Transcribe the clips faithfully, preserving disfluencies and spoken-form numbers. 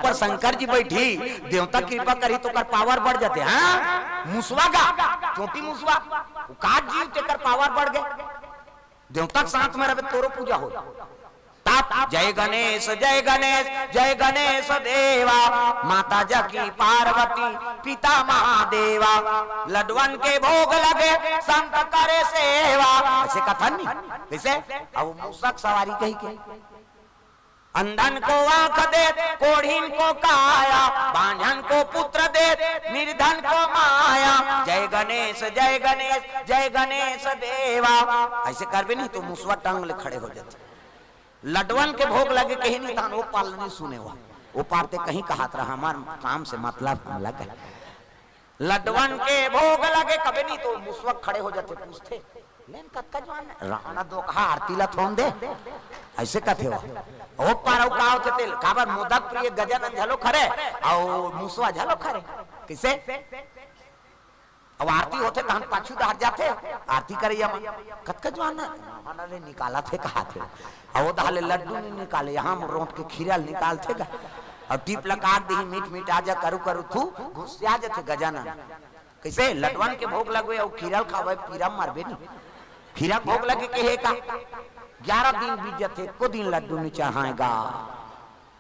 ऊपर शंकर जी बैठी, देवता कृपा करही तो ओकर पावर बढ़ जाथे। हाँ, मुसवा गा, चोटी मुसवा, वो का जीव तेकर पावर बढ़ गे। देवता के साथ में रहे तोरो पूजा हो। तब जय गणेश, जय गणेश, जय गणेश देवा, माता जकी पार्वती, पिता महादेवा, लडवन के भोग लगे, संत करे सेवा। ऐसे कथन नहीं, कैसे? अब मुसक सवारी कही के, अंधन को आंख दे, कोढ़िन को काया, बांझन को पुत्र दे, निर्धन को माया। जय गणेश, जय गणेश, जय गणेश देवा। ऐसे करबे नहीं तो मुसवा टंग ले खड़े हो जाथे। लडवन के भोग लगे कहीं नहीं, तहान वो पार नहीं सुने हुआ। वो पार ते कहीं कहात रहा, हमार काम से मतलब हम लगे। लडवन के भोग लगे कबे नहीं तो मुसवा खड़े हो जाथे, पूछथे, "लेन कतका जुवान हे?" "रावणा दो कहा आरती ला थोन दे।" ऐसे कथे हो। ओ पार अउ का होथे तेल? काबर मोदक प्रिय गजानन झलो खरे, अउ मुसवा झलो खरे। किसे? अब आरती होथे तहन पाछू डहर जाथे, आरती करैया मन। "कतका जुवान हे?" "रावणा ले निकालत हे," कहाथे। अउ ओ डहर ले लड्डू नहीं निकाले, यहाँ रोट के खीरा ल निकालथे गा। अउ टीप लगा दिही, मीठ मीठ आ जा, करू करू थू, घुस आ जाथे गजानन। कैसे? लडवन के भोग लगवे अउ खीरा ल खावे, पीरा मरबे नहीं। खीरा के भोग लगे के हे का? ग्यारह दिन बीत जाथे, एको दिन लड्डू नहीं चढ़ाएगा।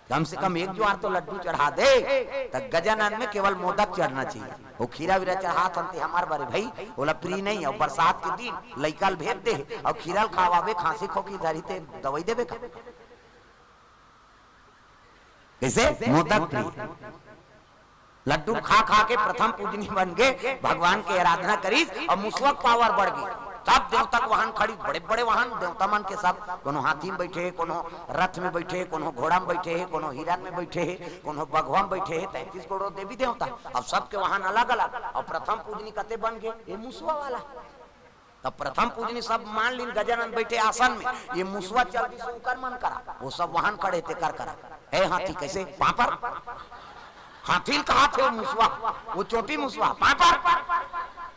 कम से कम एक जुवार तो लड्डू चढ़ा दे। त गजानन में केवल मोदक चढ़ना चाहिए। वो खीरा वीरा चढ़ात हन ते हमार बरे भाई, ओला प्रिय नहीं। अउ बरसात के दिन लइका ल भेज दे, अउ खीरा ल खावाबे, खांसी खोखी धरी ते दवाई देबे का? कैसे? मोदक प्रिय। लड्डू खा खा के प्रथम पूजनी बन गे, भगवान के आराधना करिस अउ मुसवा के पावर बढ़ गे। सब देवता के वाहन खड़ी, बड़े बड़े वाहन देवता मन के सब, कोनो हाथी में बैठे हे, कोनो रथ में बैठे हे, कोनो घोड़ा में बैठे हे, कोनो हिरण में बैठे हे, कोनो बघवा में बैठे हे, तैंतीस करोड़ देवी देवता। अब सबके वाहन अलग अलग। अब प्रथम पूजनी कते बन गे? ये मुसवा वाला। तब प्रथम पूजनी सब मान लीन, गजानन बैठे आसन में, ये मुसवा चल दिस ओकर मन करा, वो सब वाहन खड़े तेकर करा। "ए हाथी, कैसे पापर?" हाथी ल कहाथे वो मुसवा, वो चोटी मुसवा, "पापर।"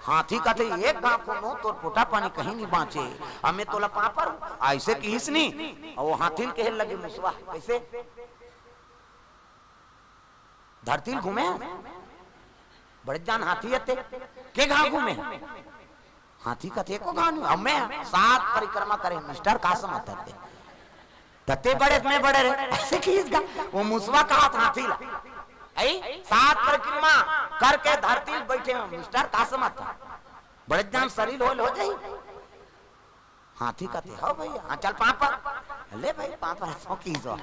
हाथी कथे, "एक घाव कोनो तोर पोटा पानी कहीं नहीं बाँचे, अब मैं तोला पापर हूँ।" ऐसे किहिस नहीं, अउ वो हाथी ल कहे लगे मुसवा, "कैसे?" धरती ल घूमे, बड़े जान हाथी हे ते, के घाव घूमे? हाथी कथे, "एको घाव नहीं, अब मैं सात परिक्रमा करे, मिस्टर का समझ हे ते?" "त ते बड़े, मैं बड़े रे।" ऐसे किहिस गा, वो मुसवा कहाथे हाथी ला, "ऐ, सात परिक्रमा करके धरती ल बैठे हो, मिस्टर का समझ हे? बड़े जान शरीर होल हो जाही।" हाथी कथे, "हो भैया, हाँ, चल पाँव पर।" ले भाई, पाँव पर सो की सो।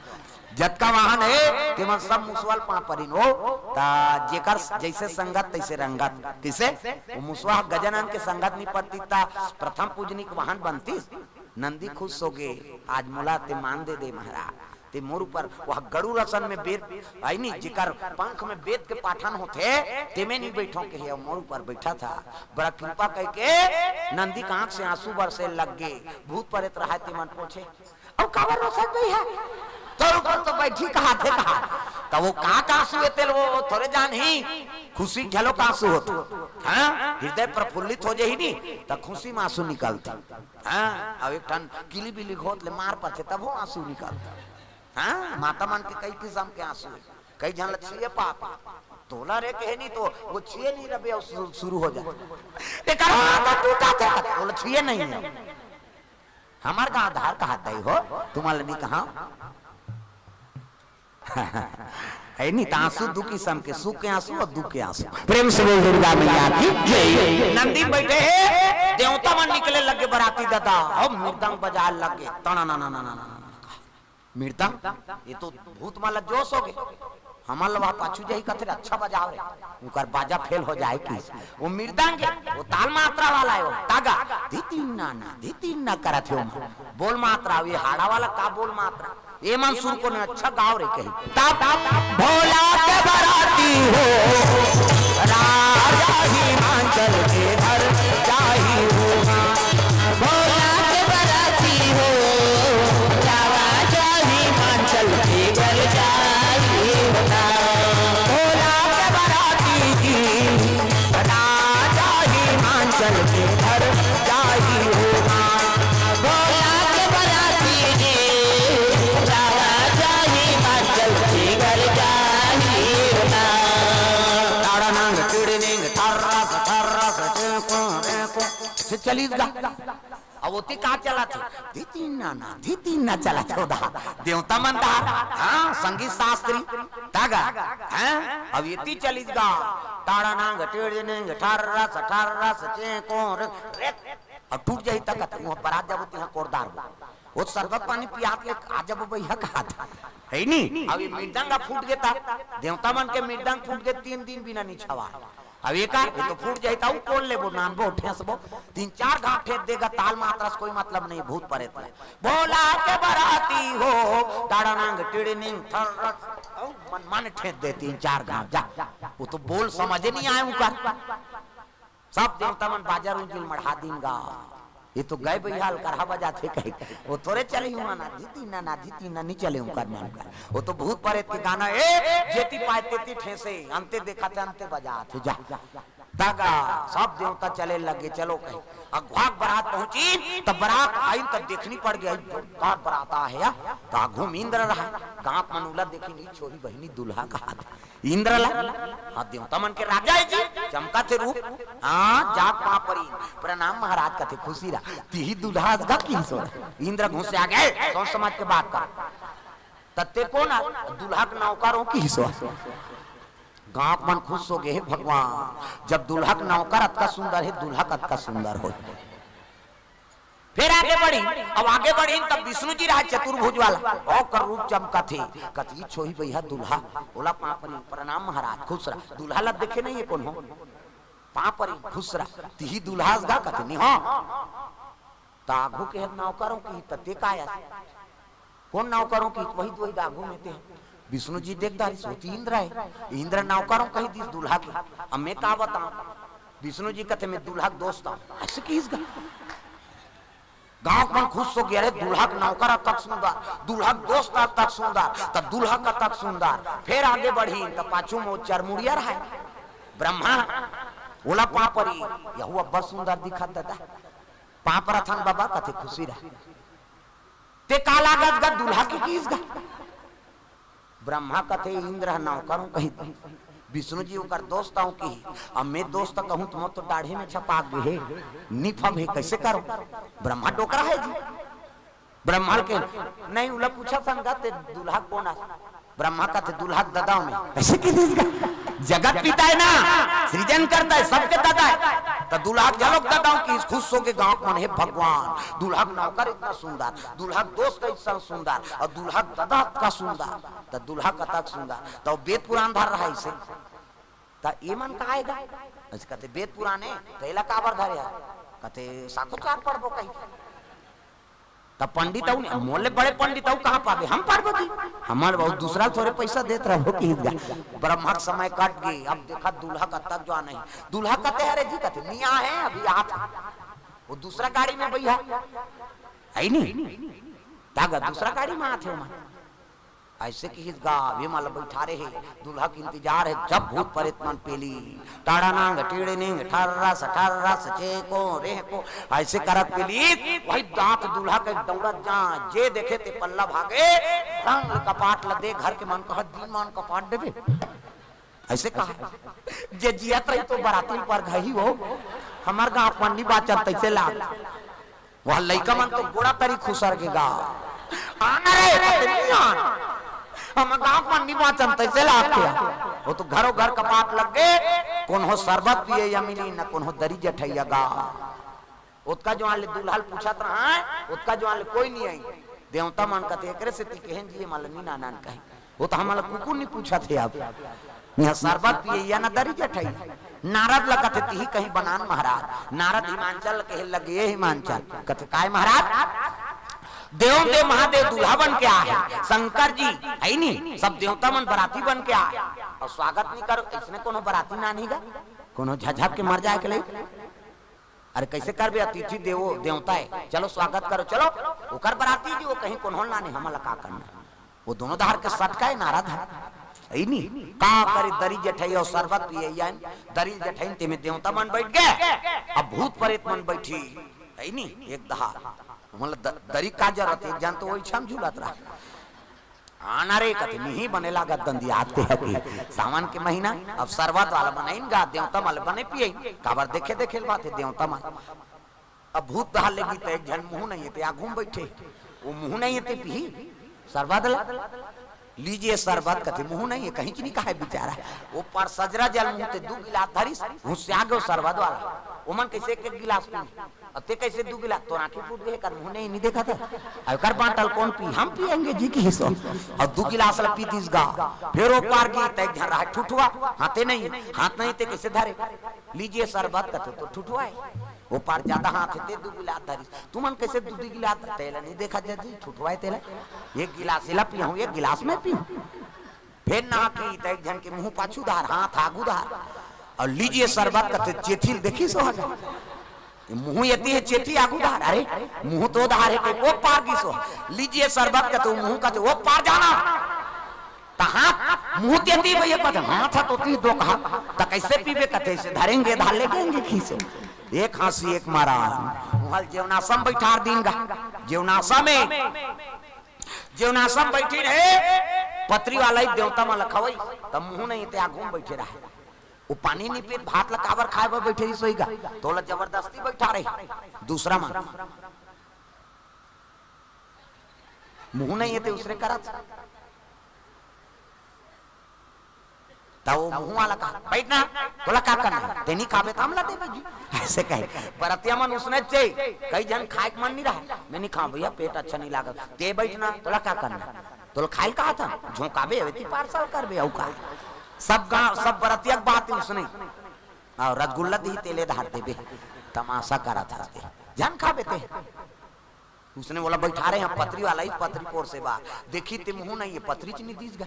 जतका वाहन हे, तेमन सब मुसवा ल पाँव परिन हो। त जेकर जैसे संगत, तैसे रंगत। किसे? वो मुसवा गजानन के संगत नहीं परतिस त प्रथम पूजनी के वाहन बनतिस। नंदी खुश हो गे, "आज मोला ते मान दे दे महाराज।" ते मोर ऊपर, वह गरुड़ असन में बेत, आई नी, जेकर पंख में बेत के पाठन होथे, तेमे नहीं बैठो के हे, मोर ऊपर बैठा था। बड़ा कृपा करके नंदी के आंख से आंसू बरसे लग गे। भूत परेत रहा हे, तेमन पूछे, "अब काबर रोसत नहीं है? तोर ऊपर तो बैठी कहाथे कहा।" त वो का, का आंसू हे तेल, वो थोरे जान ही, खुशी घलो का आंसू होथे। हाँ, हृदय प्रफुल्लित हो जाही नी, त खुशी में आंसू निकलथे। हाँ, अब एक ठन किली बिली होत ले मार परथे, तब वो आंसू निकलथे। हाँ, माता मन के कई किसम के आंसू हे। कई झन ल छिए पाप हे। तोला रे कहे नहीं तो वो छिए नहीं रबे अउ शु-, शुरू हो जाथे। एकर हाथ टूटा थे, तोला छिए नहीं हे। हमार गांव धार कहा दई हो, तुम्हारे नहीं कहा। है नहीं, त आंसू दू किसम के, सुख के आंसू अउ दुख के आंसू। प्रेम से बोल दुर्गा मैया की जय। नंदी में बैठे हे, देवता मन निकले लगे बराती दादा, अब मृदंग बजाए लगे, तना ना ना ना ना ना। मृदंग, ये तो भूत मन ला जोश हो गे। हमन ला वह पाछू जाही कथे, "अच्छा बजाव रे।" उनकर बाजा फेल हो जाए कि वो मृदंग हे, वो ताल मात्रा वाला हे, वो तागा। धी तीन ना ना, धी तीन ना करत हे ओमन। बोल मात्रा, ये हाड़ा वाला का बोल मात्रा? ये मन सुर को ने अच्छा गाव रे कही। तब भोला के बराती हो, राजा हिमाचल के घर जाही हो। भोला के बराती हो, राजा हिमाचल के घर जाई होता। भोला के बराती, राजा हिमाचल के घर जाई होता। भोला के बराती जी, राजा हिमाचल के घर जाई से चलिस गा। अब ओती का चलत हे? धितिन ना ना, धितिन ना चलत हे ओदा। देवता मन दार, हाँ, संगीत शास्त्री, तागा, हाँ, अब एती चलिस गा। ताड़ा नांग, टेढ़ निंग, ठर्रस, ठर्रस, चेंकोर, रे। अब टूट जाही तकत, वहाँ बरात जाबो तिहाँ कोरदार हो। वो शरबत पानी पियात ले आ जाबो भैया कहत। है नी? अब ये मृदंग फूट गे ता, देवता मन के मृदंग फूट गे, तीन दिन बिना नी छवा। अब एका, ये तो फूट जाही ता, ऊ कोर लेबो, नानबो, ठेसबो। तीन चार घाव ठेस देगा, ताल मात्रा से कोई मतलब नहीं, भूत परेत ले। भोला के बराती हो, ताड़ा नांग, टिड़निंग, ठर्रस, अउ मन मन ठेस दे तीन चार घाव, जा। वो तो बोल समझ नहीं आए उनका। सब देवता मन बाजा रुंजिल मढ़ा दिन गा। ये तो गए भैया, अलकरहा बजाथे कही। वो थोरे चले हुआ ना, धितिन ना, ना, धितिन ना, नहीं चले उनकर मन का। वो तो भूत परेत के गाना, ए, जेती पाए तेती ठेसे, अंते देखा थे, अंते बजाथे, जा। तगा, सब देवता चले लगे, चलो कही। अगुवाक बरात पहुंची, तब बरात आई, तब देखनी पड़ गई, जोरदार बरात आ है, या? तो आघू में इंद्र रहा, गांव मन उला देखी नहीं, छोरी बहिनी दूल्हा का हाथ। इंद्र ला, हाँ, देवता मन के राजा है जी, चमका थे रूप। हाँ, जात पाँव परी, प्रणाम महाराज कथे, खुशी रहा। तिही दूल्हा हस गा किहिस हो। इंद्र घुस आगे, कौन समाज के बात कर? तत्ते कौन आ? दूल्हा के नौकर हो किहिस हो। गांव मन खुश हो गए, हे भगवान, जब दूल्हा के नौकर अतका सुंदर है, दूल्हा कतका सुंदर हो। फिर आगे बढ़ी, अब आगे बढ़ी तब विष्णु जी रहा चतुर्भुज वाला, ओकर रूप चमकत हे, कथी छोही भैया दूल्हा, ओला पाँव परी, प्रणाम महाराज, खुश रहा। दूल्हा ला देखे नहीं है कौन हो, पाँव परी, खुश रहा, तिही दूल्हा हस गा कथे नहीं हो। त आघू के नौकर हो कि तते काया, कौन नौकर हो कि वही, वही आघू में ते। विष्णु जी देख डारिस, वो तो इंद्र है, इंद्र नौकर हो कही दिस दूल्हा के, अब मैं का बताऊं? विष्णु जी कथे मैं दूल्हा के दोस्त हूँ, ऐसे किहिस गा। गांव मन खुश हो गया, अरे दूल्हा के नौकर अतक सुंदर, दूल्हा के दोस्त अतक सुंदर, त दूल्हा कतक सुंदर। फिर आगे बढ़ी त पाछू में वो चरमुड़िया रहा है, ब्रह्मा, ओला पाँव परी, यहू अब्बड़ सुंदर दिखत दादा, पाँव परथन बाबा कथे खुशी रहा। ते का लागस गा दूल्हा के किहिस गा? ब्रह्मा कथे इंद्र ह नौकर हो कही, विष्णु जी ओकर दोस्त हो कही, अब मैं दोस्त कहूँ त मोर तो डाढ़े में छपा गे हे, निफब हे, कैसे करो? ब्रह्मा डोकरा है जी। ब्रह्मा के नहीं उला पूछा संगत, ते दूल्हा कौन आ? ब्रह्मा कथे दूल्हा के ददा में, ऐसे किहिस गा? जगत पिता है ना, सृजन करता है, सबके ददा है। त दूल्हा के घलोक ददा हो किहिस, खुश हो के गांव मन, हे भगवान, दूल्हा के नौकर इतना सुंदर, दूल्हा के दोस्त ऐसा सुंदर और दूल्हा के ददा का सुंदर, त दूल्हा कतक सुंदर, त वो वेद पुराण धर रहा है इसे। त ये मन का आएगा? ऐसे कथे वेद पुराण है, त एला काबर धरे है? कथे साखोचार पढ़बो कही। त पंडित अऊ नहीं, मोले बड़े पंडित अऊ कहाँ पाबे? हम पार्वती, हमर बहुत दूसरा थोरे पैसा देत रहो कि गा। ब्रह्मा के समय कट गए, अब देखा दूल्हा कतक जो आना है। दूल्हा कथे, अरे जी कथे, मियाँ है, अभी आत है। वो दूसरा गाड़ी में भैया, है नहीं? तागा दूसरा गाड़ी में आते हो मन। ऐसे किहिस गा, विमल बैठा रहे, दूल्हा के इंतजार है, जब भूत परेत मन पेली। टाड़ा नांग, टीड़े निंग, ठर्रस, ठर्रस, चे को, रेह को, ऐसे करत पेली, वही दांत दूल्हा के दौड़त जा, जे देखे ते पल्ला भागे, रंग कपाट ल दे, घर के मन कहा, "दिन मान कपाट देबे?" ऐसे कहा, "जे जियत रही तो बराती पर घही हो, हमर गांव पन्नी बाचन तैसे लाग।" वह लइका मन तो गोड़ा तरी खुसर के गा। आना रे, कते नहीं आना। हम गांव मन नहीं बाचन, तैसे लागते हैं। वो तो घरों घर कपाट लग गए, कोनो शरबत पिए या मिली, न कोनो दरी जठैया गा। ओतका जो आले दूल्हा ल पूछत रहा है, ओतका जो आले कोई नहीं आई। देवता मन कथे, "एकरे से ती केहन जिए मालनी नानान कहे।" वो तो हमला कुकुर नहीं पूछत हे अब। यहाँ शरबत पिए या न दरी जठई। नारद ल कथे तिही कहीं बनान महाराज। नारद हिमांचल ल कहे लगे, "ये हिमांचल।" कथे, "काय महाराज?" "देव देव महादेव दूल्हा बन के आए हैं। शंकर जी है नी, सब देवता मन बराती बन के आए हैं। और स्वागत नहीं करो, इसने कोनो बराती ना नहीं गा? कोनो झझक के मर जाए के लिए?" अरे कैसे करबे, अतिथि देवो देवता है, चलो स्वागत करो, चलो। ओकर बराती जी, वो कहीं कोनो ना नहीं, हमला का करना। वो दोनों धार के सटकाए नारद है, है नी? का करे, दरी जठई और शरबत पिए यान, दरी जठई ते में देवता मन बैठ गए, अब भूत परेत मन बैठी, है नी? एक धार, मतलब द-, दरी का जरूरत है, एक जन तो वही छम झूलत रहा। आना रे कथे, निही बने लागत दंदी आते हके। सावन के महीना, अब शरबत वाला बनाइन गा, देवता मन बने पिए, काबर देखे देखे बात है देवता मन। अब भूत धर लेगी त एक झन मुंह नहीं हे ते आगू में बैठे, वो मुंह नहीं हे ते पीही सरबत ला। लीजिए सरबत कथे, मुंह नहीं हे, कहीं की नहीं कहा है बेचारा। वो पार सजरा जल मुंह ते दू गिलास धरिस, घुसिया गयो सरबत वाला। ओमन कैसे एक एक गिलास पी, अब ते कैसे दू गिलास? तोर आंखी फूट गए, कर मुंह नहीं, नहीं देखा था। अब कर बांटल कौन पी? हम पियेंगे जी की सो। और दू गिलास ला पी दिस गा। फिर वो पार गी त एक झन रहा ठुठुआ, हाथे नहीं, हाथ नहीं ते कैसे धरे? लीजिए सरबत कथे तो ठुठुआ हे। वो पार ज्यादा हाथ हे ते दू गिलास धरिस। तुमन कैसे दू दू गिलास? तेला नहीं देखा जी, ठुठुआ हे तेला। एक गिलास एला पीहूं, एक गिलास मैं पीहूं। फिर ना की त एक झन के मुंह पाछू धार, हाथ आगू धार। और लीजिए सरबत कथे चेथी ल देखिस हो। ये मुंह एती हे, चेथी आगू धार। अरे, मुंह तो धार हे, ते वो पार गिस हो। लीजिए सरबत कथे, मुंह कथे वो पार जाना। त हाथ, मुंह तेती भैया कथे, हाथ ह तो ती दो कहा, त कैसे पीबे कथे, इसे धरेंगे, धार ले देंगे खीसे। एक हाँसी, एक मारा। उहल जेवनासम बैठार दीन गा। जेवनासम में, जेवनासम बैठी रहे, पतरी वाला ही देवता मन ल खवई, त मुंह नहीं ते आगू में बैठे रहे। वो पानी नहीं पीत, भात ला काबर खाए बर बैठे ही सोई गा, तोला जबरदस्ती बैठा रही। दूसरा मन मुंह नहीं हे ते उसने करत। त वो मुंह वाला कहा, "बैठ ना, तोला का करना हे? ते नहीं खाबे त हमला देबे जी।" ऐसे कहे। बरतिया मन उसने चे, कई झन खाए के मन नहीं रहा, "मैं नहीं खाऊं भैया, पेट अच्छा नहीं लागत।" "ते बैठ ना, तोला का करना? तोला खाए ल कहा था, झोंकाबे, अबे ती पार्सल करबे, अउ का?" सब गांव, सब बरतिया के बात ही उसने। और रसगुल्ला दी, तेले धार देबे, तमाशा करा था ते। झन खाबे ते। उसने बोला, "बैठा रहे हैं पतरी वाला ही, पतरी पोर से बा। देखी ते मुंह नहीं हे, पतरी च नहीं दीस गा।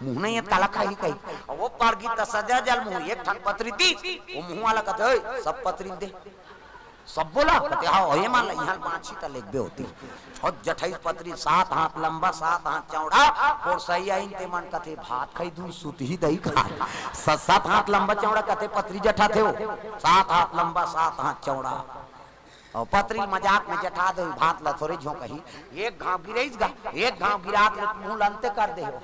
मुंह नहीं हे, काला खाही कही।" और वो पार गी त सजा जल मुंह, एक ठन पतरी दीस, वो मुंह वाला कथे, "ओए, सब पतरी दे।" सब बोला, कथे, "हाँ, ये मान ला, यहाँ बांची त लेगबे होती।" और जठई पतरी सात हाथ लंबा, सात हाथ चौड़ा, और सही आइन ते मन कथे, "भात खाई दून, सुत ही दई खा।" स-, सात हाथ लंबा चौड़ा कथे, पतरी जठा थे वो, सात हाथ लंबा, सात हाथ चौड़ा। और पतरी मजाक में जठा दे, भात ला थोरे झोंकही। एक घाव गिरइस गा, एक घाव गिरात ले मुंह लंते कर दे हो।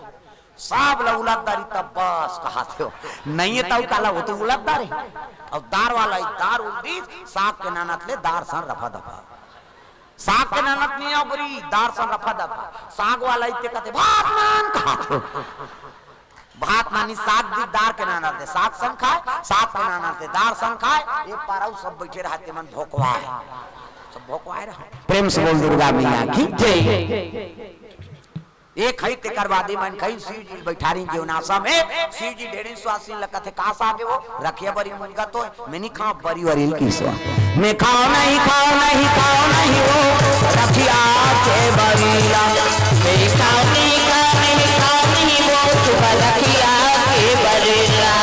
साग ला उलत दारी तब बस कहा थे हो। नहीं हे तब काला वो तो उलत दारे। और दार वाला ही दार उल दीस, साग के नानत ले दार सन रफा दफा। साग के नानत नहीं हो गुरी, दार सन रफा दफा। साग वाला इते कथे, "भात नान" कहा थे हो। भात नानी साग दी दार के नाना दे साग संग खाए, साग के नाना दे दार संग खाए। एक पारऊ सब बैठे रहते मन भोकवाए, सब भोकवाए रहा। प्रेम से बोल दुर्गा मैया की जय। एक हई तेकर बादी मन खई शिव जी बैठारी जीवनासा में, शिव जी ढेरी स्वासीन लगत हे, का साग हे वो? रखिया बरी मुनगा तो मैं नहीं खाओ बरी वरील की सो। मैं खाओ नहीं, खाओ नहीं, खाओ नहीं वो रखिया के बरीला। मैं खाओ नहीं, खाओ नहीं, खाओ नहीं वो तुम रखिया के बरीला।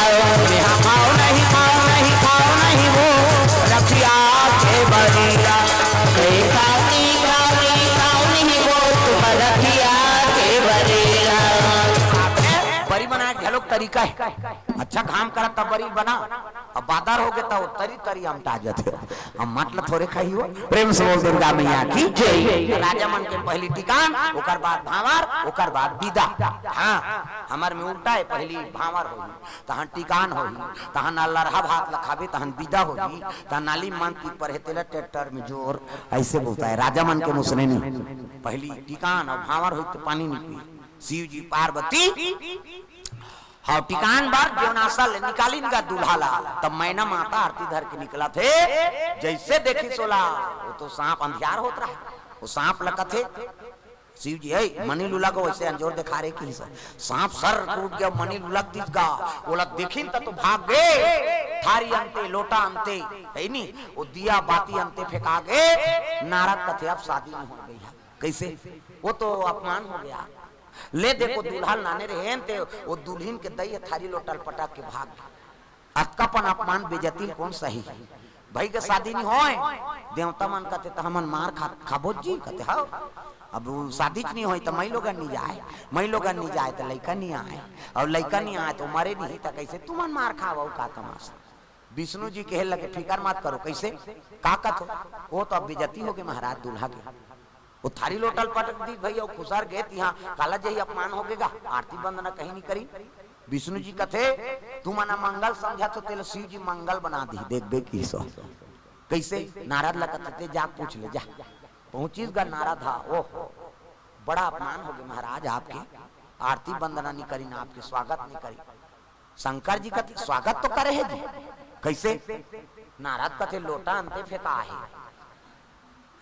मैं खाओ नहीं, खाओ नहीं, खाओ नहीं वो रखिया के बरीला। मैं खाओ नहीं, खाओ नहीं, खाओ नहीं वो तुम रखिया के बरीला। बरी बनाए घलोक तरीका हे। अच्छा घाम करत तब बरी बना। अब बादर हो गए तो तरी तरी अमटा जाते हो। अब मटला थोरे खाई हो। प्रेम से बोल दुर्गा मैया की जय। राजा मन के पहली टिकान, ओकर बाद भांवर, ओकर बाद विदा। हाँ, हमर में उल्टा हे, पहली भांवर होही, तहां टिकान होही, तहां ना लरहा भात लखाबे, तहां विदा होही, तहां नाली मन पी पर हे तेला ट्रैक्टर में जोर, ऐसे बोलता है। राजा मन के मुसने नहीं, पहली टिकान और भांवर होही तो पानी नहीं पी। शिव जी पार्वती हाँ, टिकान बर जेवनासा ले निकालिन गा दूल्हा ला, तब मैना माता आरती धर के निकलत हे। जैसे देखिस ओला, वो तो सांप अंधियार होत रहा, वो सांप लगत हे। शिव जी, "ए, मनी लुला को वैसे अंजोर दिखा रहे कि सांप सर कूद गया, मनी लुलक दिस गा।" ओला देखिन त तो भाग गे, थारी अंते, लोटा अंते, हे नी, वो दिया बाती अंते फेंका गे। नारद कथे, "अब शादी नहीं हो गई है।" कैसे? वो तो अपमान हो गया। ले देखो, दूल्हा लाने रहे ते, वो दुल्हिन के दई थारी लोटा ल पटक के भाग गे। अतका पन अपमान बेजती ल कौन सही? भाई के शादी नहीं होय, देवता मन कथे, "त हमन मार खा, खाबो जी?" कथे, "हाँ।" अब वो शादी च नहीं होय, त मई लोगन नहीं जाए, मई लोगन नहीं जाए, त लइका नहीं आए, और लइका नहीं आए, त मरे नहीं, त कैसे तुमन मार खाओ? का तमाशा? विष्णु जी कहे लगे, "फिकर मत करो।" कैसे? का कथो? वो तो अब बेजती हो गए महाराज दूल्हा के। वो थारी लोटा ल पटक दी भाई, और खुसर गे तिहाँ, काला जही अपमान हो गेगा, आरती वंदना कहीं नहीं करी। विष्णु जी कथे, "तुमन अमंगल समझत हो, तेला शिव जी मंगल बना दी।" देखबे की सो। कइसे? नारद ला कथे, "ते जाके पूछ ले, जा।" पहुंचिस गा नारद हा, "ओह, बड़ा अपमान होगे महाराज आपके, आरती वंदना नइ करिन, आपके स्वागत नइ करिन।" शंकर जी कथे, "स्वागत तो करे हे जी।" "कइसे?" नारद कथे, "लोटा अंते फेंका हे।"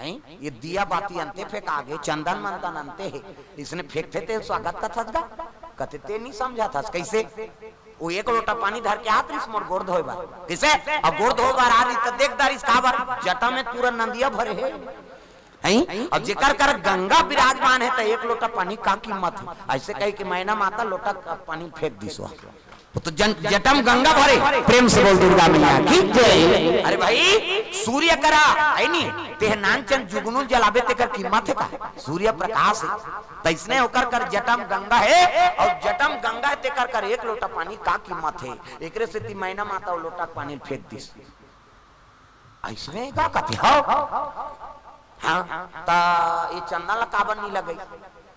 हैं? ये दिया बाती अंते फेंका गे, चंदन मंदन अंते हे, इसने फेंकथे ते स्वागत कथस गा? कथे, "ते नइ समझत हस।" "कइसे?" "वो एक लोटा पानी धर के आत रहिस मोर गोड़ धोए बर।" "कइसे?" "अउ गोड़ धोए बर आ रहिस त देख डारिस काबर, जटा में पूरा नंदिया भरे हे।" हैं? अउ जेकर कर गंगा विराजमान हे त एक लोटा पानी का कीमत हे? अइसे कहिके मैना माता लोटा का पानी फेंक दिस वहाँ। वो तो जन, जटा में गंगा भरे। प्रेम से बोल दुर्गा मैया की जय। अरे भाई, सूर्य करा, हे नी? तेह नानचन जुगनू ल जलाबे तेकर कीमत हे का? सूर्य प्रकाश हे। तइसने ओकर कर जटा में गंगा हे, अउ जटा में गंगा हे तेकर कर एक लोटा पानी का कीमत हे? एकरे सेती मैना माता वो लोटा के पानी ल फेंक दिस। अइसने का कथे हो? हाँ, त ये चंदन ला काबर नइ लगइस?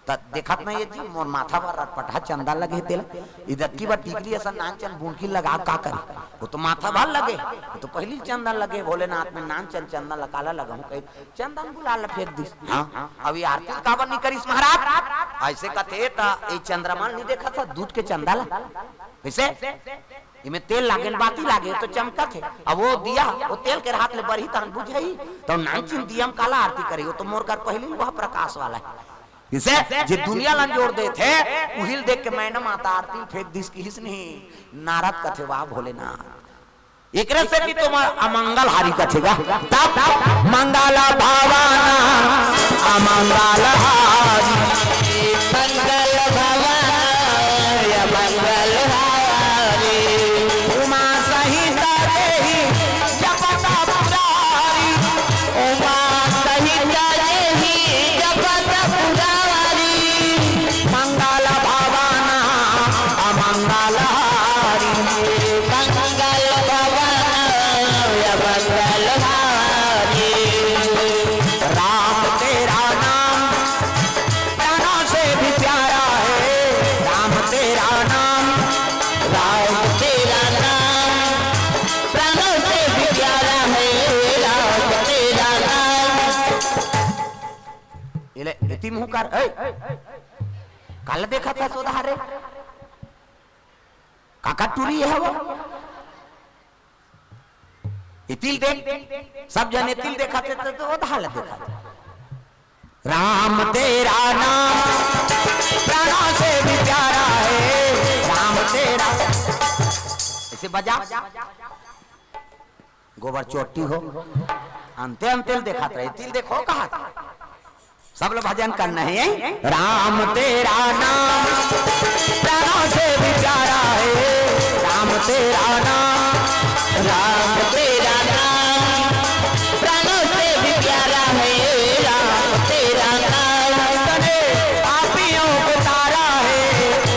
त देखत नइ हे जी, मोर माथा बर रटपटहा चंदन लगे हे तेला। इदतकी बर टिकली असन नानचन बुनकी लगा का करी? वो तो माथा भर लगे, वो तो पहिली चंदन लगे, भोलेनाथ में नानचन चंदन ला काला लगाहूं कहि चंदन गुलाल ला फेंक दिस। हाँ, अउ ये आरती काबर नइ करिस महाराज? अइसे कथे त ये चंद्रमा ल नइ देखत हस, दूध के चंदा ला। कइसे? एमे तेल लागे न बाती लागे तो चमकत हे। अब वो दिया, वो तेल के रहत ले बरही तहन बुझही, तो नानचन दिया म काला आरती करही, वो तो मोर कर पहिली वह प्रकाश वाला हे। कइसे? जे दुनिया ल अंजोर देथे, उही ल देख के मैना माता आरती ल फेंक दिस किहिस नहीं। नारद कथे, "वाह भोलेनाथ।" एकरे सेती तो मैं अमंगल हारी कथे गा। तब मंगल भवन अमंगल हारी। मंगल भवन अमंगल हारी। उमा सहित देहि जपत पुरारी। उमा सहित देहि जपत पुरारी। मंगल भवन अमंगल हारी। मंगल भवन अमंगल हारी। राम तेरा नाम प्राणों से भी प्यारा है। राम तेरा नाम, राम तेरा नाम प्राणों से भी प्यारा है। राम तेरा नाम। एले, एती मुंह कर, ए, काला देखत हस ओदे हरे? काका टूरी हे वो? एती ल देख, सब झन एती ल देखत हे, त, त ओदे ला देखत हे। राम तेरा नाम प्राणों से भी प्यारा है, राम तेरा। अइसे बजा। गोबर चोट्टी हो, अंते अंते ल देखत रहे, एती ल देखो कहत हे। सब लोग भजन करना है, यही। राम तेरा नाम प्राणों से भी प्यारा है, राम तेरा नाम, राम तेरा नाम प्राणों से भी प्यारा है, राम तेरा नाम। कितने पापियों को तारा है,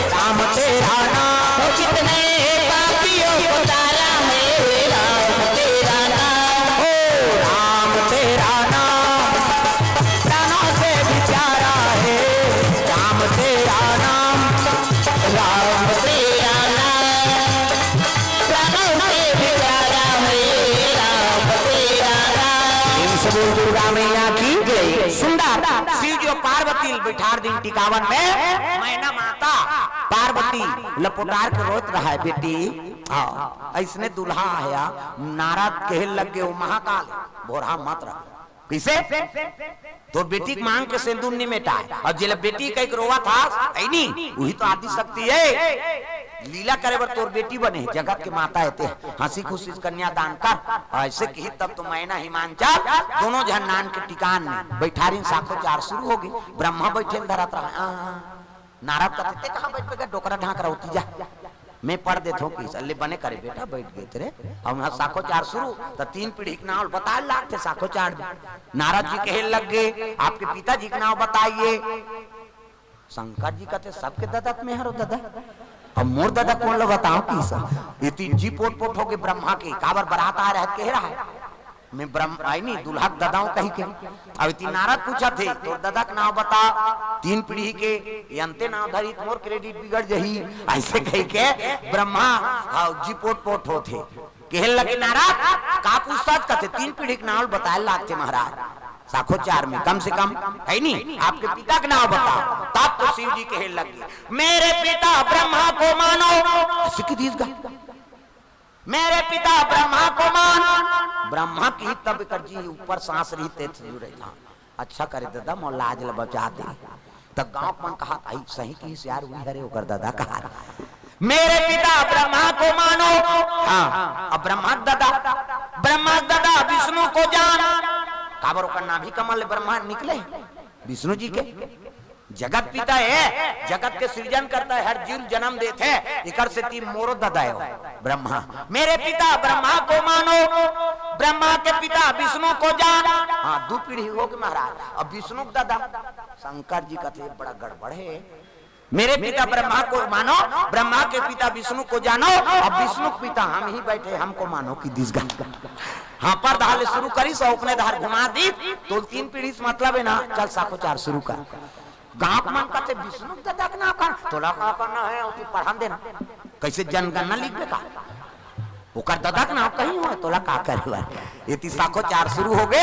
राम तेरा नाम। कितने पापियों को तारा है, राम तेरा नाम। ओ राम तेरा नाम प्राणों से भी प्यारा है, राम तेरा नाम, राम तेरा नाम प्राणों से भी प्यारा है, राम तेरा नाम। प्रेम से बोल दुर्गा मैया की जय। सुंदर शिव जी पार्वती ल बैठार दिन टिकावन में, मैना माता पार्वती ल पोटार के रोत रहा है, "बेटी, हाँ, अइसने दुल्हा आया।" नारद कहे लगे, "वो महाकाल, भोरहा मत रह।" कइसे? तोर बेटी के मांग के सेंदूर नइ मेटाय। अउ जेला बेटी कहिके रोवत हस, हे नी, उही तो आदि शक्ति हे। लीला करे बर तोर बेटी बने हे, जगत के माता हे ते। हंसी खुशी से कन्यादान कर। अइसे किहिस तब तो मैना हिमांचल दोनों झन नान के टिकान में बैठारिन। साखोचार शुरू होगे। ब्रह्मा बइठे ल धरत रहा। आ, नारद कथे, "ते कहाँ बइठबे गा, डोकरा ढांक रहा होती जा।" मैं पढ़ देथों कि अल्ले बने करे बेटा, बइठ गे ते रे। अउ उहाँ साखोचार शुरू, त तीन पीढ़ी के नाव बताय लागथे साखोचार में। नारद जी कहे लग गे, "आपके पिताजी के नाव बताइए।" शंकर जी कथे, "सबके ददा त मैं हरों ददा, अब मोर ददा कोन ल बतावों?" कहिस। एती जी पोट पोट होगे ब्रह्मा के, काबर बरात आय रहा हे त कहे रहा हे। मैं ब्रह्म, हे नी, दुल्हा के ददा हूँ कहिके। अब एती नारद पूछत हे, "तोर ददा के नाव बता।" तीन पीढ़ी के अंते नाव धरी त मोर credit बिगड़ जही, अइसे कहिके ब्रह्मा, हाँ, जी पोट पोट होत हे। कहे लगे नारद, "का पूछथस?" कथे, "तीन पीढ़ी के नाव बताए लागथे महाराज, साखोचार में कम से कम, है नी? आपके पिता के नाव बताओ।" तब तो शिव जी कहे लगे, "मेरे पिता ब्रह्मा को मानो।" अइसे कहि दिस गा, "मेरे पिता ब्रह्मा को मान।" ब्रह्मा के, तब कर जी ऊपर सांस रहिथे, रहिथे। अच्छा करे ददा, मोर लाज ल बचा दे। त गांव मन कहा, "आई सही कहिस यार, उही हरे ओकर ददा कहा, मेरे पिता ब्रह्मा को मानो।" हाँ, अब ब्रह्मा के ददा, ब्रह्मा के ददा विष्णु को जान। काबर ओकर नाभि कमल ले ब्रह्मा निकले, विष्णु जी के। जगत पिता हे, जगत के सृजन करता हे, हर जीव जन्म देथे, एकर सेती मोरो ददा हे ब्रह्मा। "मेरे पिता ब्रह्मा को मानो, ब्रह्मा के पिता विष्णु को जान।" हाँ, दू पीढ़ी हो गे महाराज। अब विष्णु के ददा शंकर जी कथे, "बड़ा गड़बड़ हे।" "मेरे पिता ब्रह्मा को मानो, ब्रह्मा के पिता विष्णु को जानो, अब विष्णु के पिता हम ही बैठे, हमको मानो" कहि दिस गा। हाँ, पर डहर ले शुरू करिस, ओकने डहर घुमा दिस, तो तीन पीढ़ी से मतलब हे ना, चल साखोचार शुरू कर। गांव के मन कथे, "विष्णु के ददा के नाव का, तोला का करना हे, अउ तू पढ़न देना, कइसे जनगणना लिखबे का?" ओकर ददा के नाव कहीं होय, तोला का करे बर? एती साखोचार शुरू हो गे,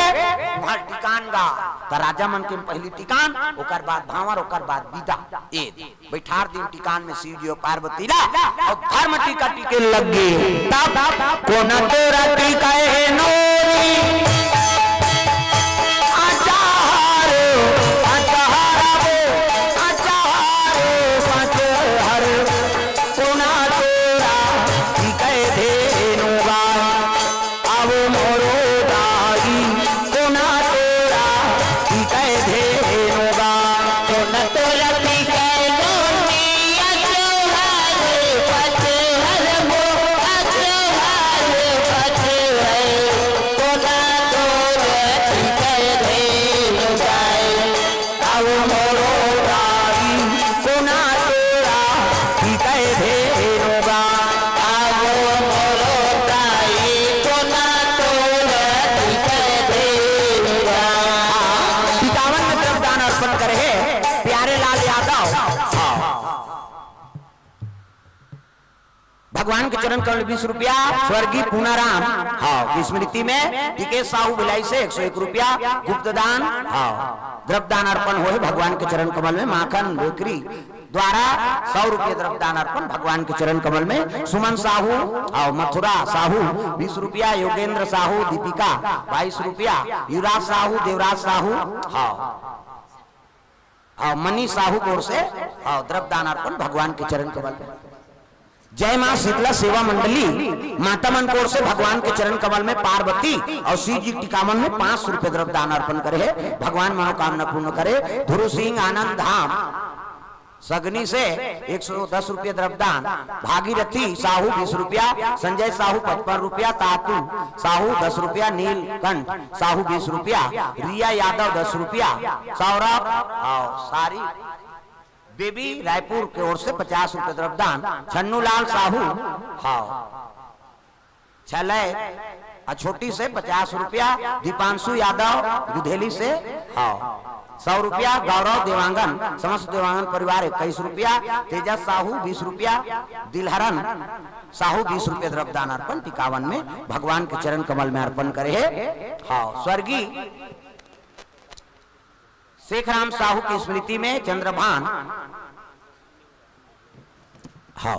उहां टिकान गा। त राजा मन के पहिली टिकान, ओकर बाद भांवर, ओकर बाद बिदा। ए बइठार दिन टिकान में शिव जी अउ पार्वती ला, अउ धर्म टीका टीके लग गे। तब कोन तोरा टीकाय नोरी, अचार, अचार, अचार, अचार। कोन तोरा टीकाय धेनु गा, अब मोरो दाई, कोन तोरा टीकाय धेनु गा। कोन तोरा टीकाय नोरी, अचार, अचार, अचार, अचार। कोन तोरा टीकाय धेनु गा। अब मोरो दाई, कोन तोरा टीकाय धेनु गा। अब मोरो दाई, कोन तोरा टीकाय धेनु गा। हाँ, टिकावन में द्रव्य दान अर्पण करे हे प्यारे लाल यादव। हाँ। भगवान के चरण कमल बीस रुपया, स्वर्गीय पूनाराम, हाँ, की स्मृति में टिकेश साहू भिलाई से एक सौ एक रुपया, गुप्त दान, हाँ, द्रव्य दान अर्पण होय भगवान के चरण कमल में, माखन बेकरी द्वारा सौ रुपया द्रव्य दान अर्पण भगवान के चरण कमल में, सुमन साहू, हाँ, मथुरा साहू बीस रुपया, योगेंद्र साहू, दीपिका बाईस रुपया, युवराज साहू, देवराज साहू, हाँ, हाँ, मनीष साहू की ओर से, हाँ, द्रव्य दान अर्पण भगवान के चरण कमल में। जय माँ शीतला सेवा मंडली, माता मन की ओर से भगवान के चरण कमल में पार्वती अउ शिव जी के टिकावन में पाँच सौ रुपया द्रव्य दान अर्पण करे हे। भगवान मनोकामना पूर्ण करे। ध्रुव सिंह आनंद धाम सगनी से एक सौ दस रुपया द्रव्य दान, भागीरथी साहू बीस रुपया, संजय साहू पचपन रुपया, तातू साहू दस रुपया, नीलकंठ साहू बीस रुपया, रिया यादव दस रुपया, सौरभ, हाँ, सारी बेबी रायपुर की ओर से पचास रुपया द्रव्य दान, छन्नूलाल साहू, हाँ, छलय अछोटी से पचास रुपया, दीपांशु यादव गुधेली से, हाँ, सौ रुपया, गौरव देवांगन, समस्त देवांगन परिवार इक्कीस रुपया, तेजस साहू बीस रुपया, दिलहरन साहू बीस रुपया द्रव्य दान अर्पण टिकावन में भगवान के चरण कमल में अर्पण करे हे। हाँ, स्वर्गीय शेखराम साहू की स्मृति में चंद्रभान, हाँ,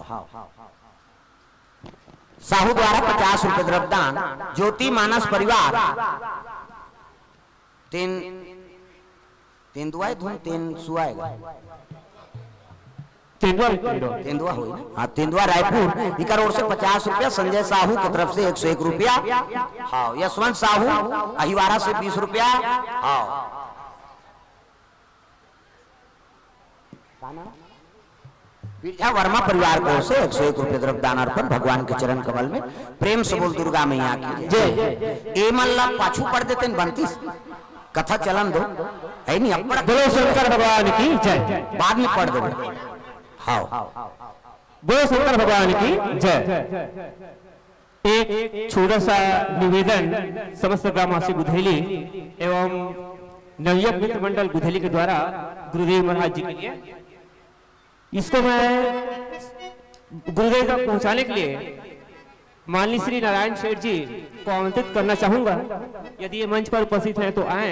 साहू द्वारा पचास रुपया द्रव्य दान, ज्योति मानस परिवार, तेन, तेंदुआ धुन, तेंसुआ हे गा। तेंदुआ भी पीरो। तेंदुआ होई ना? हाँ, तेंदुआ रायपुर, इकर ओर से पचास रुपया, संजय साहू की तरफ से एक सौ एक रुपया, हाँ, यशवंत साहू अहिवारा से बीस रुपया, हाँ, का नाम? बिरजा वर्मा परिवार की ओर से एक सौ एक रुपया द्रव्य दान अर्पण भगवान के चरण कमल में। प्रेम से बोल दुर्गा मैया की जय। ए मन ला पाछू पढ़ देते न बनतीस, कथा चलन दो, हे नी? अब पढ़ बोलो शंकर भगवान की जय। बाद में पढ़ देबो। हाँ। बोलो शंकर भगवान की जय। एक छोटा सा निवेदन समस्त ग्रामवासी गुधेली एवं नवयुवक मित्र मंडल गुधेली के द्वारा गुरुदेव महाराज जी के लिए, इसको मैं गुरुदेव तक पहुंचाने के लिए माननीय श्री नारायण सेठ जी को आमंत्रित करना चाहूंगा। यदि ये मंच पर उपस्थित हैं तो आए,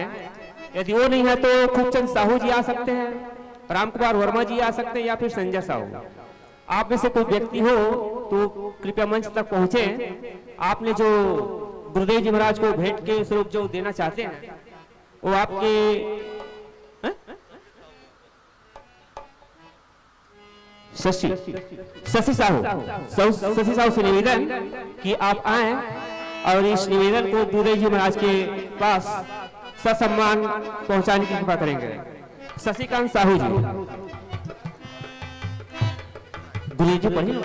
यदि वो नहीं है तो खूबचंद साहू जी आ सकते हैं, राम कुमार वर्मा जी आ सकते हैं, या फिर संजय साहू। आप में से कोई व्यक्ति हो तो कृपया मंच तक पहुंचे। आपने जो गुरुदेव जी महाराज को भेंट के स्वरूप जो देना चाहते हैं, वो आपके, हैं? शशि, शशि साहू, साहू, शशि साहू से निवेदन कि आप आए और इस निवेदन को गुरुदेव जी महाराज के पास ससम्मान पहुंचाने की कृपा करेंगे। शशिकांत साहू जी, गुरुदेव जी पढ़िए।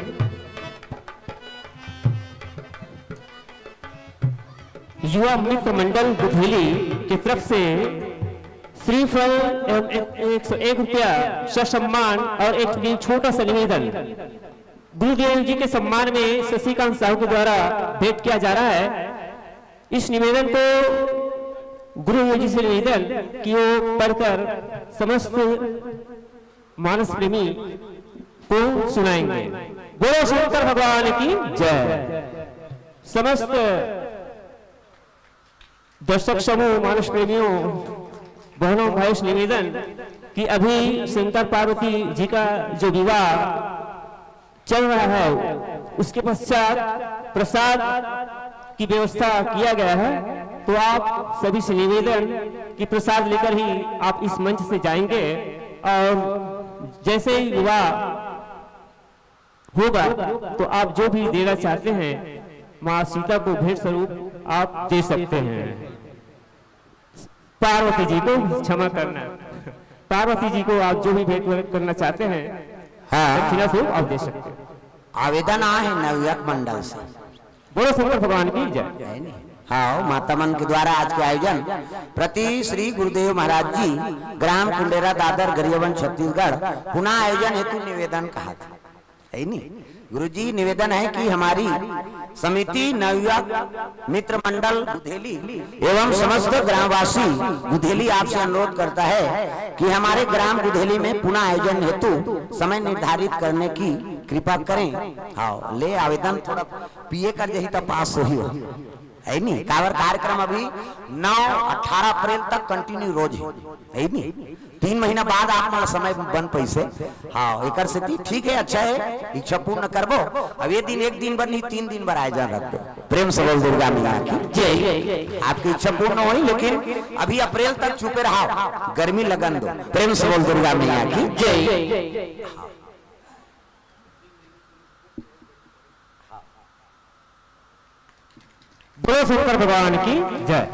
युवा मित्र मंडल गुधेली की तरफ से श्रीफल एवं एक, एक सौ एक रुपया ससम्मान और एक छोटा सा निवेदन। गुरुदेव जी के सम्मान में शशिकांत साहू के द्वारा भेंट किया जा रहा है। इस निवेदन को गुरुदेव जी से निवेदन कि वो पढ़कर समस्त मानस प्रेमी को सुनाएंगे। बोलो शंकर भगवान की जय। समस्त दर्शक समूह, मानस प्रेमियों, बहनों, भाइयों से निवेदन कि अभी शंकर पार्वती जी का जो विवाह चल रहा है, उसके पश्चात प्रसाद की व्यवस्था किया गया है। तो आप सभी से निवेदन कि प्रसाद लेकर ही आप इस मंच से जाएंगे और जैसे ही विवाह होगा तो आप जो भी देना चाहते हैं माँ सीता को भेंट स्वरूप आप दे सकते हैं। पार्वती जी को क्षमा करना, पार्वती जी को आप जो भी भेंट करना चाहते हैं हाँ। दक्षिणा स्वरूप आप दे सकते हैं। आवेदन आए हे नवयुवक मंडल से। बोलो शंकर भगवान की जय। है नी? हाँ, माता मन के द्वारा आज के आयोजन प्रति श्री गुरुदेव महाराज जी, ग्राम कुंडेरा, दादर, गरियाबंद, छत्तीसगढ़, पुनः आयोजन हेतु निवेदन कहा था। है नी? गुरुजी, निवेदन है कि हमारी समिति नवयुवक मित्र मंडल गुधेली एवं समस्त ग्रामवासी गुधेली आपसे अनुरोध करता है कि हमारे ग्राम गुधेली में पुनः आयोजन हेतु समय निर्धारित करने की कृपा करें। हाँ, ले आवेदन थोड़ा पिए कर जही त पास होही हो। है नी? काबर कार्यक्रम अभी नौ, अठारह अप्रैल तक continue रोज है। है नी? तीन महीना बाद आप मन समय बन पैसे। हाँ, एकर सेती ठीक है, अच्छा है, इच्छा पूर्ण करबो। अब ये दिन एक दिन बर नहीं, तीन दिन बर आयोजन रखबो। प्रेम से बोल दुर्गा मैया की जय। आपकी इच्छा पूर्ण होही, लेकिन अभी अप्रैल तक चुपे रहा, गर्मी लगन दो। प्रेम से बोल दुर्गा मैया की जय। बोलो शंकर भगवान की जय।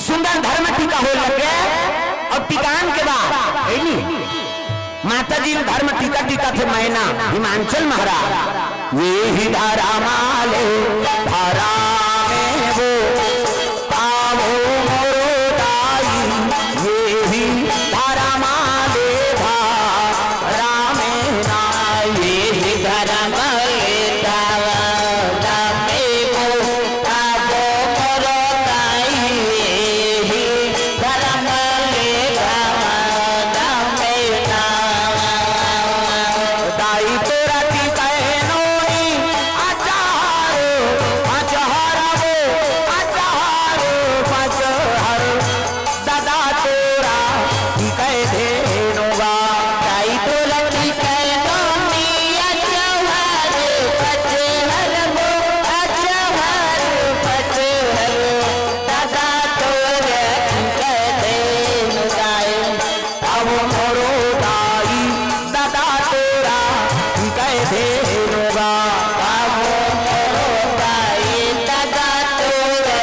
सुंदर धर्म टीका होय लग गे। अब टीकान के बाद, है नी? माता जी धर्म टीका टीका थे मैना हिमांचल महाराज। ये ही धर्म आले धर्म में वो पावो मोरो दाई, ये ही धर्म आले धर्म में ना, ये ही धर्म आले धर्म में वो पावो मोरो दाई, ये ही धर्म आले धर्म में ना। दाई तोरा की बहनोई अचार, अचहर वो, अचहर, पचहर। दादा तोरा की कह धेनुवा। दाई तोरा की कह नोनी अचहर, पचहर वो, अचहर, पचहर। दादा तोरा की कह धेनु गाय। अब मोरो दाई दादा तोरा कह धेनुवा। अब मोरो दाई दादा तोरा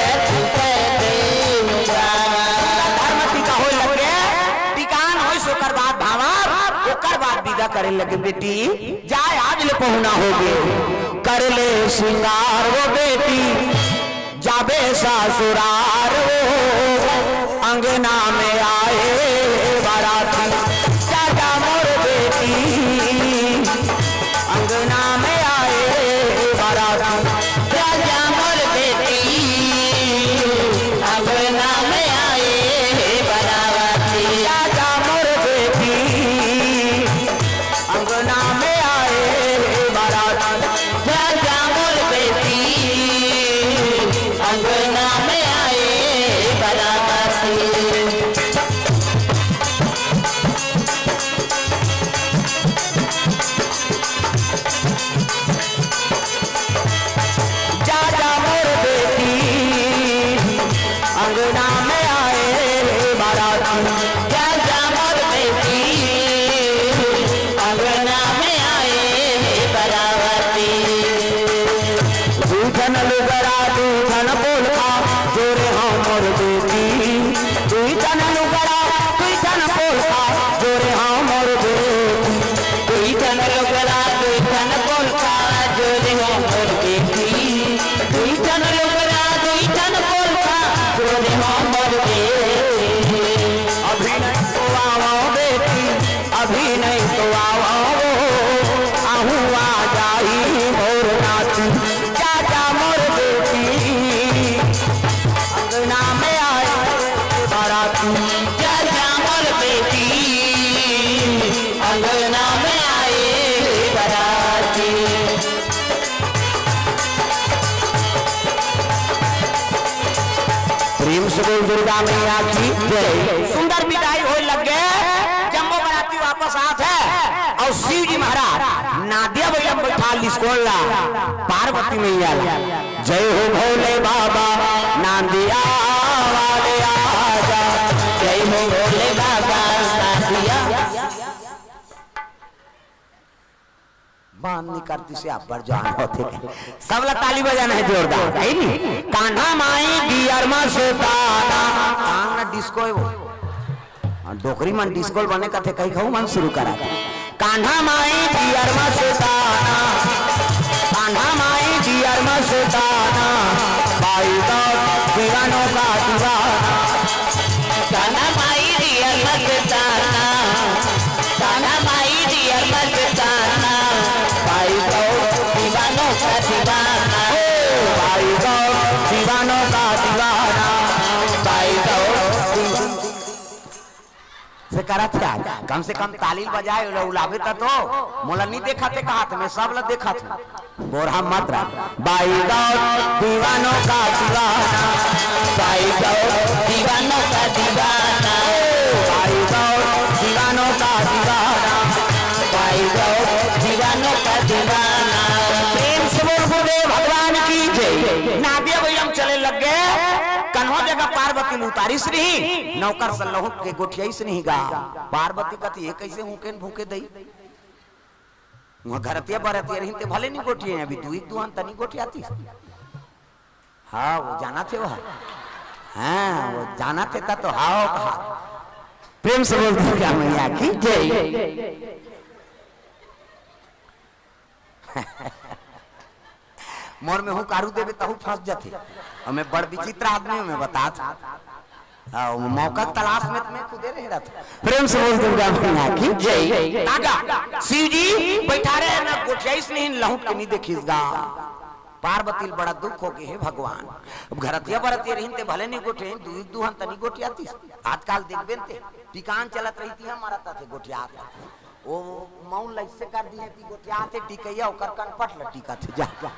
कह धेनुवा। धर्म टीका होय लगे, टीकान होय ओकर बाद भावर, ओकर बाद विदा करे लगे बेटी, जाय आज ले पहुना होगे। कर ले श्रृंगार वो बेटी, जाबे ससुरार वो, अंगना में आए बाराती, जा जा मोर बेटी, अंगना में आए बाराती, जा जा मोर बेटी, अंगना में आए बाराती। मैया की जय। सुंदर विदाई होय लग गे, जम्मो बराती वापस आत हे अउ शिव जी महाराज नांदिया बइला म बइठाल डिस्कोल ला पार्वती मैया ला। जय हो भोले बाबा नांदिया वाले आजा, जय हो भोले बाबा नांदिया। मान नइ करतिस हे, अब्बड़ जान होथे। सबला ताली बजाना हे जोरदार, हे नी? कान्हा माई दियर मस्ताना। कान न डिस्को हे वो। हाँ, डोकरी मन डिस्को ल बने कथे, कही कहू मन शुरू करा। कान्हा माई दियर मस्ताना, कान्हा माई दियर मस्ताना, बाई तो दीवानों का दीवाना। कान्हा माई दियर मस्ताना, कान्हा माई दियर मस्ताना, बाई तो दीवानों का दीवाना। ओ, बाई तो दीवानों का दीवाना, बाई तो से करत हे आज। कम से कम ताली बजाए, ओला उलाबे त तो। मोला नइ देखत हे कहत, मैं सब ला देखत हूँ। बोरहा मत रख। बाई गौर दीवानों का दीवाना, बाई गौर दीवानों का दीवाना, बाई गौर दीवानों का दीवाना, बाई गौर दीवानों का दीवाना। प्रेम से बोल गुरुदेव भगवान की जय। नांदिया बइला म चले लग गे, कन्हो जगह पार्वती ल उतारिस नहीं, नौकर से लहुट के गोठियाइस नहीं गा। पार्वती कथे, "ये कइसे हूँकेन भूँके दई?" उहाँ घरतिया बरतिया रहिन ते भले नइ गोठियाय, अभी दू एक दुहान तनी गोठियातिस। हाँ, वो जानथे वो। हाँ, वो जानथे त तो हाँ कहा। प्रेम से बोल दुर्गा मैया की जय। मोर में हुंकारू देबे तहू फंस जाथे। अउ मैं बड़ विचित्र आदमी हूँ, मैं बतात। हाँ, मौका के तलाश में त मैं खुदे रह रहा था। प्रेम से बोल दुर्गा मैया की जय। तागा, शिव जी बइठारे हे ना, गोठियाइस नहीं, लहुट के नइ देखिस गा। पार्वती ल बड़ा दुख होगे, हे भगवान। अब घरतिया बरतिया रहिन ते भले नइ गोठियाय, दू एक दुहान तनी गोठियातिस। आजकल देखबे न ते, टिकान चलत रहिथे, मरत रहिथे गोठियात। ओ मउन ल अइसे कर दिहे कि गोठियाथे टिकइया, ओकर कनपट ल टिकथे, जा।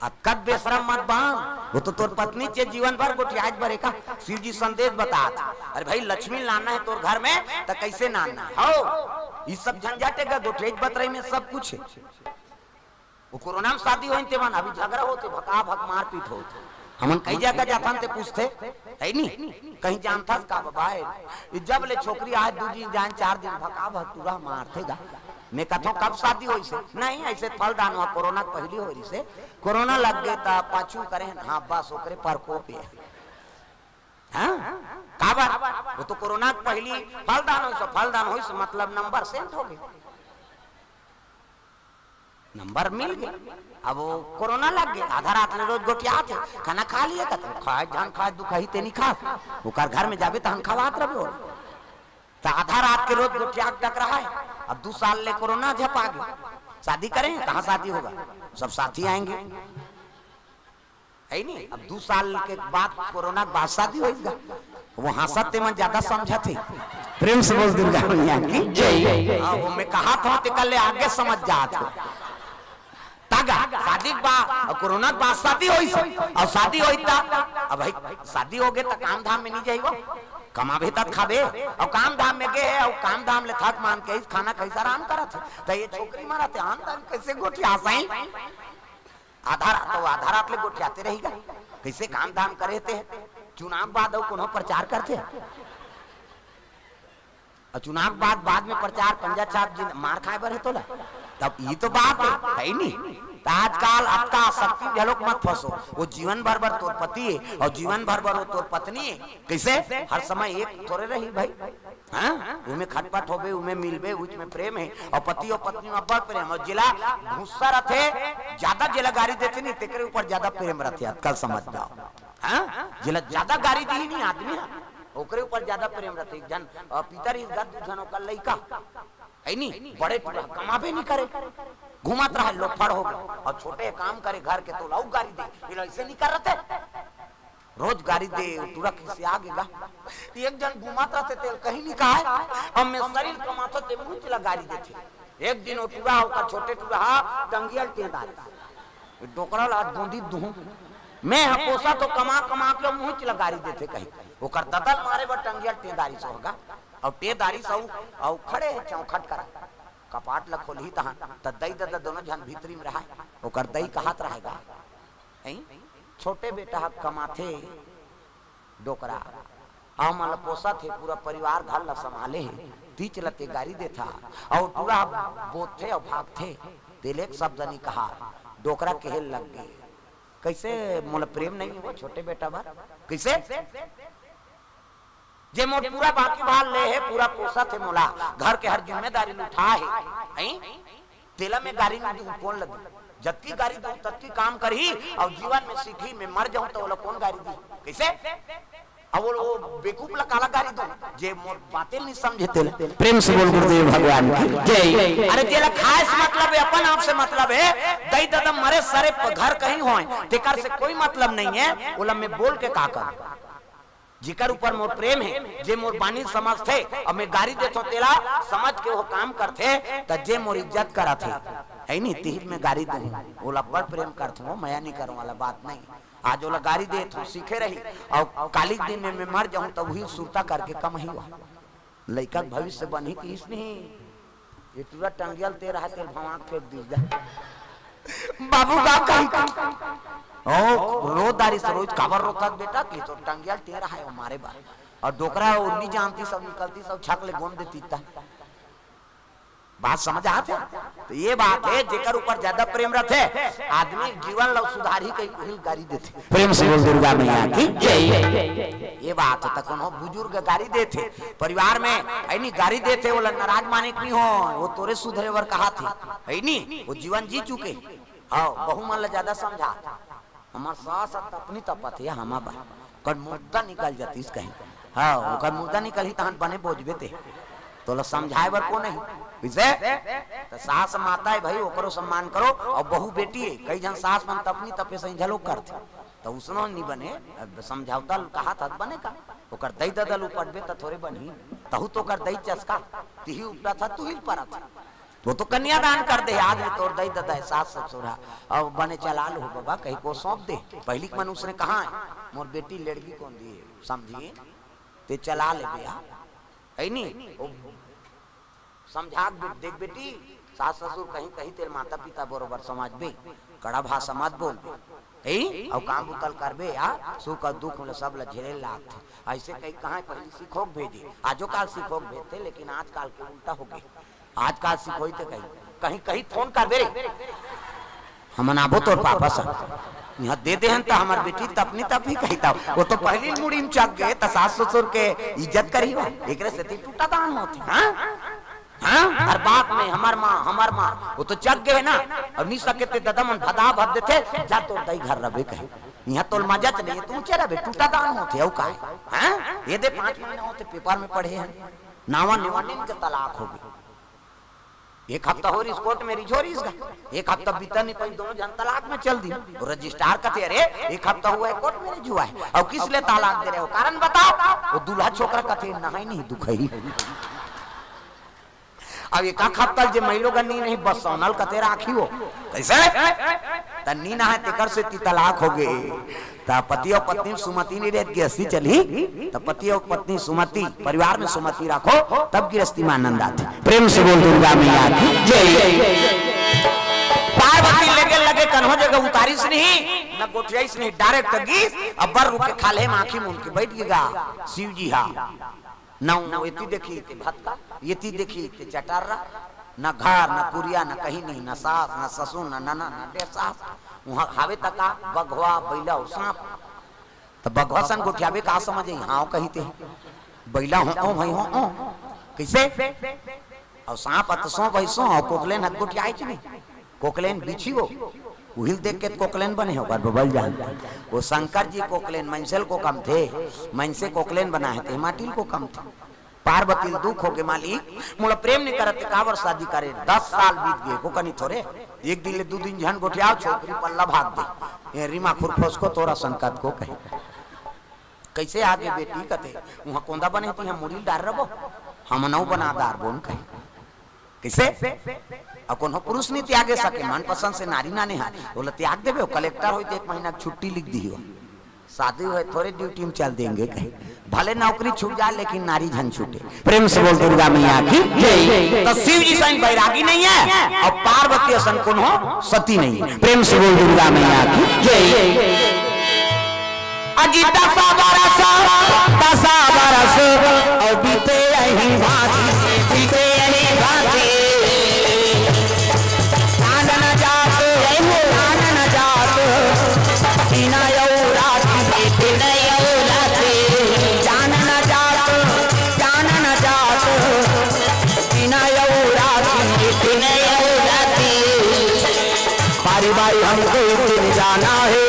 अतका बेसरम मत बन, वो तो तोर पत्नी चे जीवन भर गोठियात बरे का। शिव जी संदेश बतात, अरे भाई, लक्ष्मी लाना हे तोर घर में, त कइसे लाना हे? हव, ये सब झंझट हे गा, गोठियात बतरई में सब कुछ हे। वो कोरोना म शादी होइन ते मन, अभी झगरा होथे, भका भक मारपीट होथे। हमन कई जगह जाथन ते पूछथे, हे नी? कहीं जानथस का बाबा हे? ये जब ले छोकरी आए, दू दिन जाए, चार दिन भका भक टूरा मारथे गा। मैं कथों, "कब शादी होइस हे?" "नहीं, अइसे फलदान हुआ, कोरोना के पहिली होय रिहिस हे, कोरोना लग गे त पाछू करे हन।" "हाँ, बस ओकरे प्रकोप हे।" हाँ? काबर? वो तो कोरोना के पहिली फलदान होइस, फलदान होइस, मतलब नंबर सेंट होगे। नंबर मिल गे। अब वो कोरोना लग गे, आधा रात ले रोज गोठियात हे, खाना खा लिहे कथे, खाए झन खाए, दुखही ते नइ खास, ओकर घर में जाबे तहन खवात रहिबे। त आधा रात के रोज गोठिया के टकराए। अब दू साल ले कोरोना झपा गे, शादी करे, कहाँ शादी होगा, सब साथी आएंगे। हे नी? अब दू साल के बाद कोरोना के बाद शादी होइस गा। वो हंसत ते मन ज्यादा समझत हे। प्रेम से बोल दुर्गा मैया की जय। हाँ, वो मैं कहत हूँ, तेकर ले आगे समझ जात हो। तागा, शादी के बाद, अउ कोरोना के बाद शादी होइस, अउ शादी होइस त, अब भाई, शादी होगे त काम धाम में नइ जाही वो, कमाबे त खाबे, अउ काम धाम में गे हे, अउ काम धाम ले थक मान के खाना खाइस आराम करत हे, त ये छोकरी मरत हे, आन तान कइसे गोठियाही? आधा रात, अउ आधा रात ले गोठियाते रही गा। कइसे काम धाम करे ते? चुनाव बाद अउ कोनो प्रचार करथे? अउ चुनाव बाद, बाद में प्रचार, पंजा छाप जिन मार खाए बर हे तोला। तब ये तो बात हे, हे नी? त आजकल अतका आसक्ति घलोक मत फंसो। वो जीवन भर बर तोर पति हे अउ जीवन भर बर वो तोर पत्नी हे। कइसे? हर समय एक थोरे रही भाई। हाँ? उमे खटपट होबे, उमे मिलबे, उच में प्रेम हे। अउ पति अउ पत्नी में अब्बड़ प्रेम। अउ जेला गुस्सा रथे, ज्यादा जेला गारी देथे नी, तेकरे ऊपर ज्यादा प्रेम रथे। अतका ल समझ जाओ। हाँ? जेला ज्यादा गारी दिही नी आदमी ह, ओकरे ऊपर ज्यादा प्रेम रथे। एक झन, अ, पिता रहिस गा, दू झन ओकर लइका। हे नी? बड़े टूरा कमाबे नइ करे, घूमत रहय, लोफड़ होगे। अउ छोटे काम करे घर के, त ओला अउ गारी दे, एला अइसे नइ करत हे। रोज गारी दे, टूरा खिसिया गे गा। एक झन घूमत रथे, तेला कहीं नइ कहय, अउ मैं शरीर कमाथों, ते मुँह ला गारी देथे। एक दिन वो टूरा, ओकर छोटे टूरा ह, टंगिया ल टेंदा रहिस। डोकरा ला गोंदी दूहूं। मैं ह पोसत हों कमा कमा के, मुँह ला गारी देथे कहीं। ओकर ददा ल मारे बर टंगिया ल टेंदारिस होगा। अउ टेंदारिस अउ, अउ खड़े हे चौखट करा। कपाट ल खोलही तहां, त दई ददा दोनों झन भीतरी में रहय। ओकर दई कहत रहय गा, "हई, छोटे बेटा ह कमाथे डोकरा, हमन ल पोसत हे, पूरा परिवार घर ल संभाले हे, तीच ल ते गारी देथा, अउ टूरा ह बोतथे अउ भागथे, तेले एक शब्द नइ कहा, डोकरा केहे ल लग गे।" कइसे मोला प्रेम नइ हे वो छोटे बेटा बर? कइसे? जे मोर पूरा बाकी भार ले हे, पूरा पोसत हे मोला, घर के हर जिम्मेदारी ल उठा हे, हई? तेला मैं गारी नइ दूं, कोन ल दूं? जतकी गारी दूं, ततकी काम करही, अउ जीवन में सीखही, मैं मर जाहूं त ओला कोन गारी दिही? कइसे? अब वो, वो बेवकूफ ला काला गारी दूं, जे मोर बाते ल नइ समझे तेला। प्रेम से बोल गुरुदेव भगवान की जय। अरे जेला खाए से मतलब हे, अपन आप से मतलब हे, दई ददा मरे सरे प-, घर कहीं होय, तेकर से कोई मतलब नइ हे, ओला मैं बोल के का करूं? जेकर ऊपर मोर प्रेम हे, जे मोर बानी ल समझथे, अउ मैं गारी देथों तेला, समझ के वो काम करथे, त जे मोर इज्जत करत हे, हई नी, तिही ल मैं गारी दूं, ओला अब्बड़ प्रेम करथों, मया नइ करंव वाला बात नइ। आज ओला गारी देथों, सीखे रही, अउ काली के दिन में मैं मर जाहूं, त उही ल सुरता करके कमही वो। लइका के भविष्य बनही किहिस नहीं। ये टूरा टंगिया ल ते रहय, तेला भवांक फेंक दिस गा। बाबू का कही का? ओ, रो डारिस रोज, "काबर रोथस बेटा?" कि "तोर टंगिया ल ते रहय, वो मारे बर।" अउ डोकरा वो नइ जानतिस, सब निकलतिस, सब छक ले गोंद देतिस त। बात समझ आत हे? त ये बात हे, जेकर ऊपर जादा प्रेम रथे, आदमी जीवन ल सुधारही कहिके उही ल गारी देथे। प्रेम से बोल दुर्गा मैया की जय। ये बात हे, त कोनो बुजुर्ग गारी देथे, परिवार में, हई नी, गारी देथे, ओला नाराज माने के नइ होय, वो तोरे सुधरे बर कहत हे, हई नी, वो जीवन जी चुके। हव, बहू मन ल जादा समझा। हमर सास ह तपनी तपत हे, हमर बर। ओकर मुर्दा निकल जातिस कहीं। हव, ओकर मुर्दा निकलही तहन बने बोजबे ते। तोला समझाए बर कोन हे? कइसे? त सास माता हे भाई, ओकरो सम्मान करो। अउ बहू बेटी हे, कई झन सास मन तपनी तपे सही घलो करथे। त उसनो नइ बने, अब समझौता ल कहत हस बने का? ओकर दई ददा ल उपटबे त थोरे बनही। तहू तो ओकर दई चसका, तिही उपटत हस, तुही ल परत हे। वो तो कन्यादान कर दे, आज ले तोर दई ददा हे, सास ससुर हे, अउ बने चला लुहू बबा, कहिके सौंप दे। पहिली के मनुष्य ने कहा हे, "मोर बेटी लड़की कोन दिए, समझी, ते चला ले बे।" हई नी? वो समझा के दे, "देख बेटी, सास ससुर कहीं कहीं तेल माता पिता बरोबर समझबे, कड़ा भाषा मत बोलबे, हई? अउ काम बुता ल करबे या सुख अउ दुख ल सब ल झेले लागथे।" अइसे कहीं कहा पहिली सिखो के भेजे, आजो काल सिखो के भेजथे, लेकिन आजकाल के उल्टा हो गे। आजकाल सिखोही ते कही, कहीं, कहीं फोन करबे रे, "हमन आबो तोर पापा संग, इहां दे देहन त हमर बेटी तपनी तपही कहिथव।" वो तो पहिली मुड़ी में चघ गे, त सास ससुर के इज्जत करही वो, एकरे सेती टूटा दान होथे, हां? हां? हर बात में हमर मां, हमर मां, वो तो चघ गे हे ना, अउ नइ सके ते ददा मन भदा भद देथे, "जा तोर दई घर रबे," कहे, "इहां तोल मजाच नइ हे, तू ऊंचे रबे, टूटा दान होथे, अउ का हे?" हां? ये दे पांच महीना होथे, पेपर में पढ़े हन, नावा नेवा नीन के तलाक हो गे। एक हफ्ता हो रिस कोर्ट में रिझो रिस गा। एक हफ्ता बीता नहीं पाई, दोनों झन तलाक में चल दी। वो रजिस्ट्रार कथे, "अरे, एक हफ्ता हुआ है कोर्ट में रिझो हुआ है, अउ किस लिए तलाक दे रहे हो? कारण बताओ।" वो दूल्हा छोकरा कथे, "नहाई नहीं दुखई।" अब एक आख हफ्ता जे मइलो गा नी नहीं, बस सोनल कथे राखी हो। कइसे? त नी नहाय तेकर सेती तलाक हो गे। त पति अउ पत्नी में सुमति नइ रहित, गृहस्थी चलही, त पति अउ पत्नी सुमति, परिवार में सुमति राखो, तब गृहस्थी में आनंद आथे। प्रेम से बोल दुर्गा मैया की जय। पार्वती लेगे लगे कन्हो जगह उतारिस नहीं, न गोठियाइस नहीं, direct गिस, अब्बर रुख के खाल्हे में आंखी मूंद के बइठ गे गा शिव जी हा। न एती देखी ते भतका, एती देखी ते चटर्रा, न घर, न कुरिया, न कहीं नहीं, न सास, न ससुर, न ननद, न डेढ़ सास। उहां हावे त का, बघवा, बइला अउ सांप। त बघवा सन गोठियाबे का समझ आई? हां, कही ते। बइला हो, ओ भाई हो, ओ। कइसे? अउ सांप ह त सो भाई सो, अउ कोकलेन ह त गोठियाए च नहीं। कोकलेन बिछी हो, उहिल देख के त कोकलेन बने हो, ओकर बबल जान। वो शंकर जी कोकलेन, मनसे ल कोकम थे, मनसे कोकलेन बनाए हे, ते माटी ल कोकम थे। पार्वती ल दुख होगे, "मालिक, मोला प्रेम नइ करत, ते काबर शादी करे?" दस साल बीत गे, को कनी थोरे, एक दिन ले दू दिन झन गोठियाव, छोकरी पल्ला भाग दे। ए, रीमा खुरफोस को तोरा संकत को कहे। कइसे आगे बेटी कथे, "उहां कोंदा बने तिहां मुड़ी ल डार रबो, हमनऊ बना डार बोन," कहे। कइसे? अउ कोनो पुरुष नइ त्यागे सके, मनपसंद से नारी नाने हा, ओला त्याग देबे, वो कलेक्टर होई त एक महीना के छुट्टी लिख दिही हो। शादी होय थोरे ड्यूटी में चल देंगे कहे, भले नौकरी छूट जाए लेकिन नारी झन छूटे। प्रेम से बोल दुर्गा मैया की जय। तो शिव जी सन बैरागी नहीं है और पार्वती असन कोनो सती नहीं है। प्रेम से बोल दुर्गा मैया की जय। अजी दसा बरस, दसा बरस और बीते यही भांति, बीते यही भांति। चांद न जात, चांद न जात, बिना यौ राती, बिना यौ राती। चांद न जात, चांद न जात, बिना यौ राती, बिना यौ राती। बारी बारी हमको एक दिन जाना है,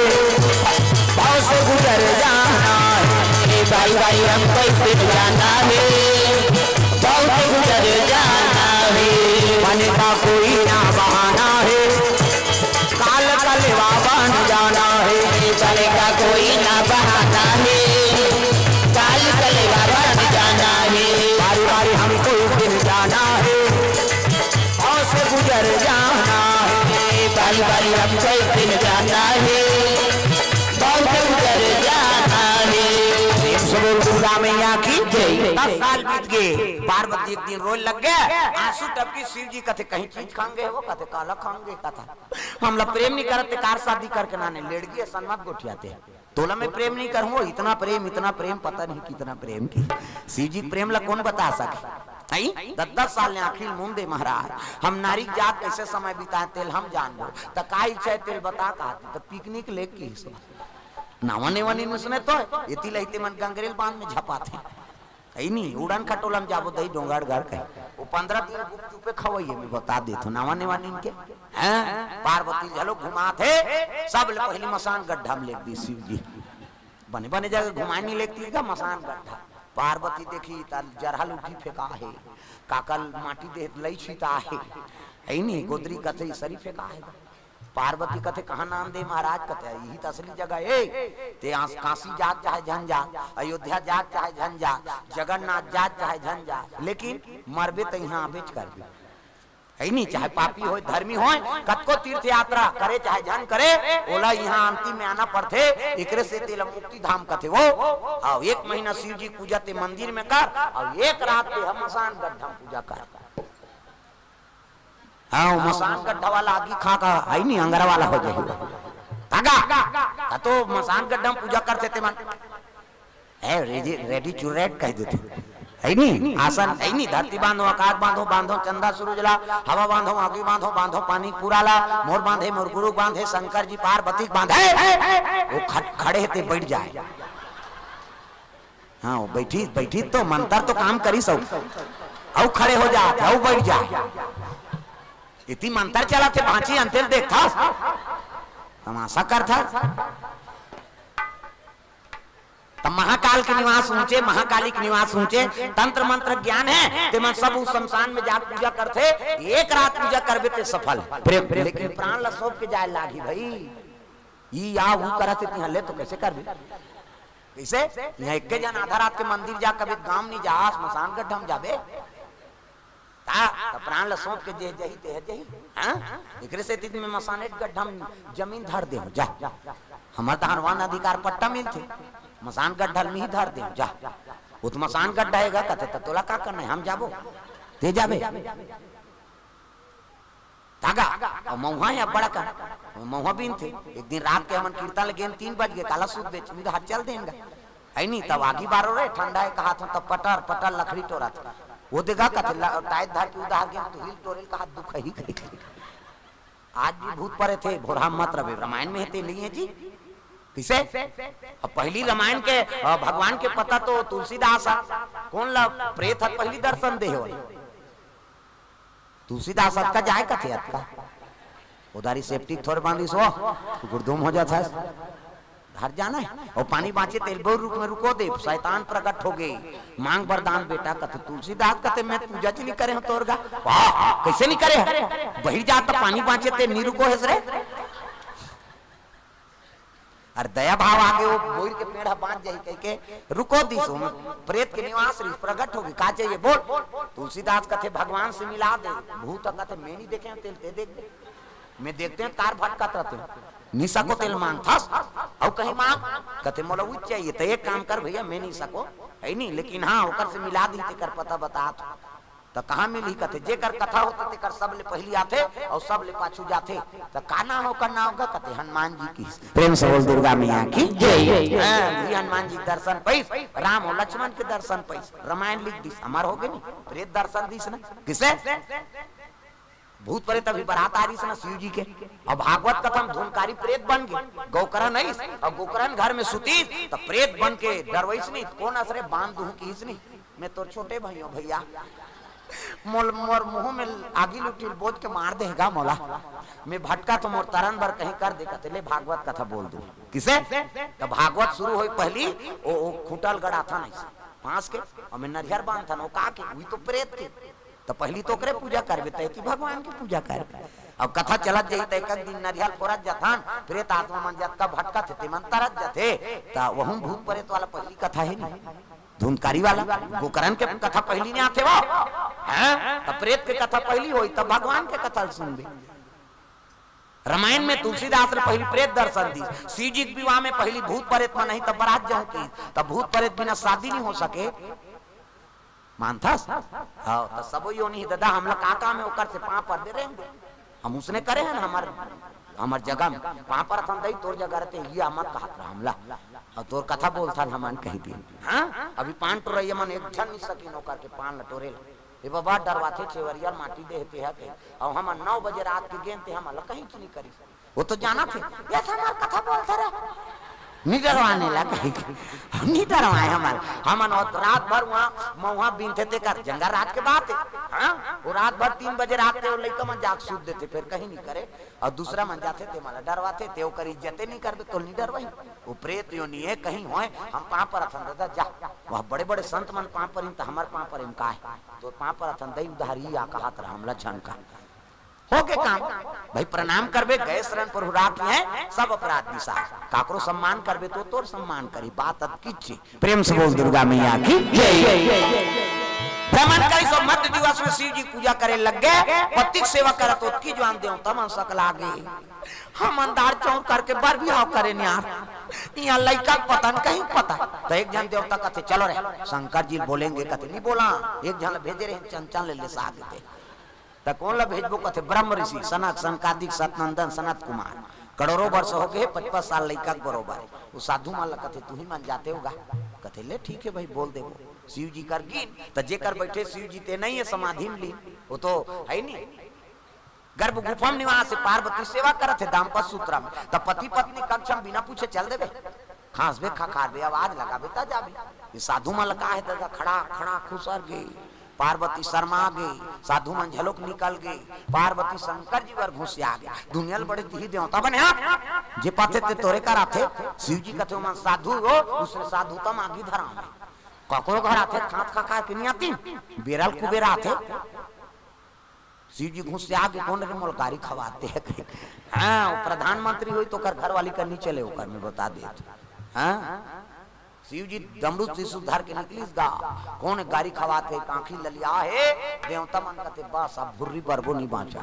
भव से गुजर जाना है। बारी बारी हमको एक दिन जाना है, भव से गुजर जाना है। बने का कोई ना बहाना है, काल कलेवा बन जाना है। बने का कोई ना बहाना है, काल कलेवा बन जाना है। बारी बारी हमको एक दिन जाना है, भव से गुजर जाना है। बारी बारी हमको एक दिन जाना है, भव से गुजर जाना है। प्रेम से बोल दुर्गा मैया की जय। दस साल बीत गए, पार्वती एक दिन रोए लग गए, आंसू टपकी। शिव जी कथे, "कहीं चीज खांगे हो?" कथे, "काला खांगे?" कथा, "हमला प्रेम नहीं करत, ते कार शादी करके नाने लेड़गी असन मत गोठियाते।" तोला मैं प्रेम नहीं करूं, इतना प्रेम, इतना प्रेम, पता नहीं कितना प्रेम की। शिव जी प्रेम ला कौन बता सके? हैं? दस दस साल ने आखिर मुंदे महाराज, हम नारी जात कैसे समय बिताए तेल हम जानबो। त का इच्छा है तेल बता कहते, त पिकनिक लेके ही सो। नावा नेवा नहीं सुने तो, एती लहिते मन गंगरेल बांध में झपाते। अई नहीं, उड़न खटोला में जाबो दही डोंगरगढ़ के। वो पंद्रह दिन गुपचुपे खवइए में बता देत हो, नावा नेवा नीन के। हैं? पार्वती झलो घुमात हे, सब ले पहली मसान गड्ढा में लेग दी शिव जी। बने बने जगह घुमाए नहीं लेग दी का मसान गड्ढा। पार्वती देखी त जरहल उठी फेंका हे, काकल माटी देह लई छिता हे। अई नहीं, गोदरी कथई सरी फेंका हे। पार्वती कथे, "कहाँ नाम दे महाराज?" कथे, "यही त असली जगह हे। ते आस-, काशी जात चाहे झन जात, अयोध्या जात चाहे झन जात, जगन्नाथ जात चाहे झन जात, लेकिन मरबे त इहाँ आबेच करबे।" हे नहीं, चाहे पापी होय, धर्मी होय, कतको तीर्थ यात्रा करे चाहे झन करे, ओला इहाँ अंतिम में आना पड़थे। एकरे से तेला मुक्ति धाम कथे वो। अउ एक महीना शिव जी पूजा ते मंदिर में कर, अउ एक रात ते ह मसान गड्ढा में पूजा कर। हाँ, वो मसान गड्ढा वाला आगी खा का, हे नहीं, अंगरा वाला हो जाही। तागा, का तो मसान गड्ढा में पूजा करथे ते मन। ए, ready, ready to red कह देथे। हे नहीं, आसन, हे नहीं, धरती बांधो, आकाश बांधो, बांधो चंदा सूरज ला, हवा बांधो, आगी बांधो, बांधो पानी पूरा ला, मोर बांधे, मोर गुरु बांधे, शंकर जी पार्वती बांधे। वो खट-, खड़े ते बैठ जाए। हाँ, वो बैठी, बैठी तो मंतर तो काम करी सौ। अउ खड़े हो जात, अउ बैठ जाए। इतनी मंतर चला थे, भांची अंतेल देखथस। तमाशा करथस। त महाकाल के निवास ऊंचे, महाकाली के निवास ऊंचे, तंत्र मंत्र ज्ञान हे, ते मन सब उस शमशान में जा पूजा करथे, एक रात पूजा करबे ते सफल। प्रेम, लेकिन प्राण ला सौंप के जाए लागी भाई। ई या वो करत हे, तिहाँ ले तो कैसे करबे? कैसे? यहाँ एक जन आधा रात के मंदिर जा, कभी गांव नहीं जा, श्मशान गड्ढा में जाबे। ता, त प्राण ल सौंप के जे जही, ते ह जही। हाँ? एकरे सेती मैं मसानेट गड्ढा म जमीन धर दे हूँ, जा। हमर तहान वन अधिकार पट्टा मिलथे। मसान गड्ढा ल मिही धर दे हूँ, जा। वो तो मसान गड्ढा हे गा, कथे, "त तोला का करना हे? हम जाबो। ते जाबे।" तागा, अउ मउहा हे अब्बड़ अकन। मउहा बीनथे। एक दिन रात के हमन कीर्तन ल गेन, तीन बज गे, काला सूत बे, चुंद हाथ चल देन गा। हे नी, तब आगी बारो रे, ठंडा हे कहात हूँ, तब पटर, पटर लकड़ी टोरत। वो देगा कथे, ल-, टाइट धर के उधार गेन, तू हिल टोरेल कहात दुख ही कही। आज भी भूत परे थे, भोरहा मत रहे, रामायण में हे ते नहीं हे जी। किसे? अब पहली रामायण के, अ, भगवान के पता तो तुलसीदास हे। कौन ला प्रेत हे पहली दर्शन दे हो? तुलसीदास अतका जाए कथे अतका। उधारी सेप्टिक थोड़े बांधिस हो, गुड़धुम हो जात हस। धर जाना हे। अउ पानी बांचे तेल बहु रूख में रुको दे, शैतान प्रगट हो गे। मांग वरदान बेटा कथे, तुलसीदास कथे, "मैं पूजा च नहीं करे हूँ तोर गा।" वाह, कैसे नहीं करे हस? बहिर जात पानी बांचे ते नहीं रुको हस रे। अरे दया भाव आगे वो बोइर के पेड़ ह बांच जाही कह के रुको दिस, ओमे प्रेत के निवास रहिस, प्रगट होगी, का चाहिए बोल। तुलसीदास कथे भगवान से मिला दे, भूत कथे मैं नहीं देखे हूं तेल, ते देख दे। मैं देखते हैं कार भटकत रहते हैं, निशा को तेल मांगथस। अउ कहीं मांग, कथे मोला उच चाहिए। त एक काम कर भैया, मैं नहीं सको, है नहीं, लेकिन हाँ, ओकर से मिला दी, तेकर पता बता तो। त कहाँ मिलही? कथे जेकर कथा होथे तेकर सबले पहिली आथे अउ सबले पाछू जाथे। त का नाम ओकर? नाम का? कथे हनुमान जी की। प्रेम से बोल दुर्गा मैया की जय। हाँ, जी हनुमान जी के दर्शन पइस, राम अउ लक्ष्मण के दर्शन पइस, रामायण लिख दिस, अमर हो गे नहीं, प्रेत दर्शन दिस ना। किसे? भूत प्रेत अभी बरात आ रहिस ना शिव जी के, अउ भागवत कथा म धुनकारी प्रेत बन गे, गोकरण अइस, अउ गोकरण घर में सुतीस, त प्रेत बन के डरवइस नहीं, कोन अस रे बांध दूं किहिस नहीं, मैं तोर छोटे भाई हूं भैया, मोल, मोर मुंह में आगी लुटिल बोझ के मार देगा मोला, मैं भटका तो मोर तरन बर कहीं कर दे, कथे ले भागवत कथा बोल दूं। किसे? त भागवत शुरू होई पहली, ओ, ओ खूंटा ल गड़ाथन अइसे, पांस के, अउ मैं नरियर बांधथन, ओ का के? उही तो प्रेत के। त पहिली तो ओकरे पूजा करबे, तैती भगवान के पूजा करबे। अब कथा चलत जाही त एक, एक दिन नरियर फोरत जाथन, प्रेत आत्मा मन जतका भटकत हे, तेमन तरत जाथे। त वहू भूत प्रेत वाला पहिली कथा हे नहीं, धुनकारी वाला, गोकरण के कथा पहिली नहीं आथे वो, हैं? त प्रेत के कथा पहिली होई, तब भगवान के कथा सुनबे। रामायण में तुलसीदास ने पहिली प्रेत दर्शन दिस, शिव जी के विवाह में पहिली भूत प्रेत मन नहीं, तब बरात जाहूं किहिस, तब भूत प्रेत बिना शादी नहीं हो सके। मानथस? हाँ, त सबो योनि हे ददा, हमला का काम हे ओकर से? पांव पर दे रहे हैं। हम उसने करे हैं ना, हमर, हमर जगह में पांव परथन दई, तोर जगह रहते, ये हमर कहत रहा हमला। अउ तोर कथा बोलथन हमन कहि दिन। हाँ, अभी पान टोरइया मन एक झन नहीं सकिन ओकर के पान ल टोरे ला। ए बाबा, डरवाथे छेवरिया ल माटी दे हे तेहा के। अउ हमन नौ बजे रात के गेन ते हमन ल कहीं नहीं करिस। वो तो जानथे, ये तो हमर कथा बोलथे रे। नहीं डरवाने ला कहीं के। हम नहीं डरवाए हमन। हमन वो रात भर वहाँ महुआ बीनथे तेकर जंगल रात के बात हे। हाँ, वो रात भर तीन बजे रात के वो लइका मन जाग सूत देथे, फिर कहीं नहीं करे। अउ दूसरा मन जाथे ते मन ल डरवाथे, ते ओकर इज्जते नहीं करबे, तोल नहीं डरवाही। वो प्रेत योनि हे, कहीं होय, हम पांव परथन ददा, जा। वह बड़े-बड़े संत मन पांव परिन, त हमर पांव परिन का हे? तोर पांव परथन दई, उधारी आ कहत रहा, हमला झन का। हो गे काम। भाई प्रणाम करबे, गए शरण प्रभु राखिहैं, सब अपराध बिसार। काकरो सम्मान करबे तो तोर सम्मान करी, बात अतकिच हे। प्रेम से बोल दुर्गा मैया की जय। भ्रमण करिस अउ मध्य दिवस में शिव जी पूजा करे लग गे, पति के सेवा करत ओतकी जुवान देवता मन सकला गे। हमन दार चौर करके बर बिहाव करेन यार, इहां लइका के पता न कहीं पता। त एक झन देवता कथे, चलो रे, शंकर जी ल बोलेंगे, कथे, नहीं बोला, एक झन ल भेजे रहे, चंचल ले, ले सा देते। त कोन ल भेजबो? कथे, ब्रह्म ऋषि, सनक, सनकादिक, सतनंदन, सनत कुमार, करोड़ों वर्ष हो गे, पचपन साल लइका के बरोबर हे। वो साधु मन ल कथे, तुही मन जाते होगा? कथे, ले ठीक हे भाई, बोल देबो। शिव जी कर गिन, त जेकर बैठे शिव जी ते नहीं हे समाधि में लीन, वो तो हे नहीं। गर्भ गुफा में निवास हे, पार्वती सेवा करत हे दाम्पत्य सूत्र में। त पति पत्नी कक्ष में बिना पूछे चल देबे, खांसबे, खखारबे, आवाज लगाबे, त जाबे। ये साधु मन ल का हे ददा, खड़ा खड़ा खुसर गे, पार्वती शर्मा गे, साधु मन झलोक निकल गे, पार्वती शंकर जी बर घुसिया गे। दुनिया ल बड़े तिही देवता बने, हाँ? जे पाथे ते तोरे कर आथे। शिव जी कथे, ओमन साधु हो, दूसरे साधु त मागी धराम। ककरो घर आथे, खांस खखार के नहीं आतिन, बेरा ल कुबेरा आथे। शिव जी घुसिया गे, कोन रे मोला गारी खवाथे? हाँ, वो प्रधानमंत्री होई त ओकर घरवाली कर नहीं चले, ओकर मैं बता देत। हाँ, शिव जी डमरू त्रिशूल धर के निकलिस गा, कोन गारी खवाथे, कांखी ललिया हे, देवता मन कथे, बस अब भुर्री बरबो नहीं बांचा।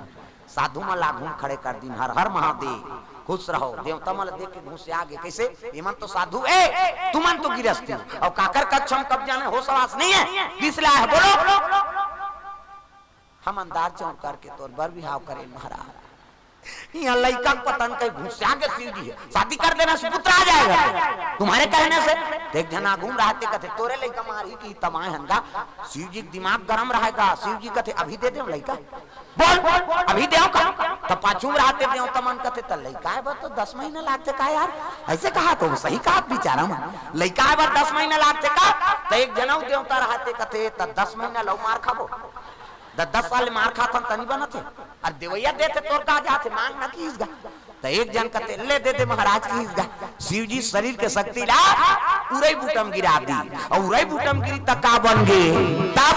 साधु मन ल आघू म खड़े कर दिन, हर हर महादेव, खुश रहो। देवता मन ल देख के घुसिया गे, कैसे? एमन तो साधु ए, तुमन तो गिरस्ती हो, अउ काकर कक्ष म कब्जा नहीं, होस हवास नहीं हे, किस ला हे बोलो? हमन दार चौर करके तोर बर बिहाव करेन महाराज। इहां लइका के पता न कहीं घुसिया गे शिव जी हे। शादी कर देना, सुपुत्र आ जाएगा तुम्हारे कहने से। त एक झन आघू म रहथे, कथे, तोरे लइका मारही कि तमाय हन गा। शिव जी के दिमाग गरम रहेगा। शिव जी कथे, अभी दे देव लइका? बोल, अभी देव का? त पाछू म रहथे देवता मन कथे, त लइका आय बर तो दस महीना लागथे का यार? अइसे कहा तो सही कहा बिचारा मन। लइका आय बर दस महीना लागथे का? त एक झन अउ देवता रहथे, कथे, त दस महीना लउ मार खाबो। द-, दस साल मार खाथन तनी बनत हे। अरे देवइया देथे तोर का जाथे, मांग ना किहिस गा। त एक झन कथे, ले दे दे महाराज किहिस गा। शिव जी शरीर के शक्ति ला उरई बूटा म गिरा दी। अउ उरई बूटा म गिरी त का बन गे? तब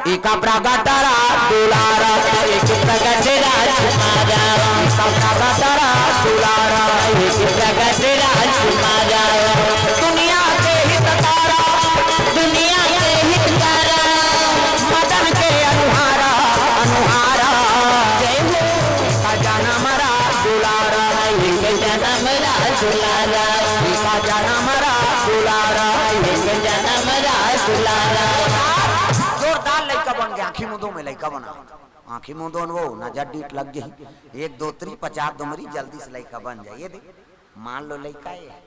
एका प्रगट राज दुलारा, एक प्रगट राजकुमारा। एका प्रगट राज दुलारा, एक प्रगट राजकुमारा। दुनिया के हितकारा, दुनिया के हितकारा, मदन के अनुहारा, अनुहारा। जय हो। जनम राज दुलारा, एक जनम राज दुलारा। मुंह दो में लइका बनावत। आंखी मुंह दोन वो, नजर डीठ लग गई। एक दो त्री, पचास दुमरी, जल्दी से लइका बन जाए। ये दे, मान लो लइका ये है।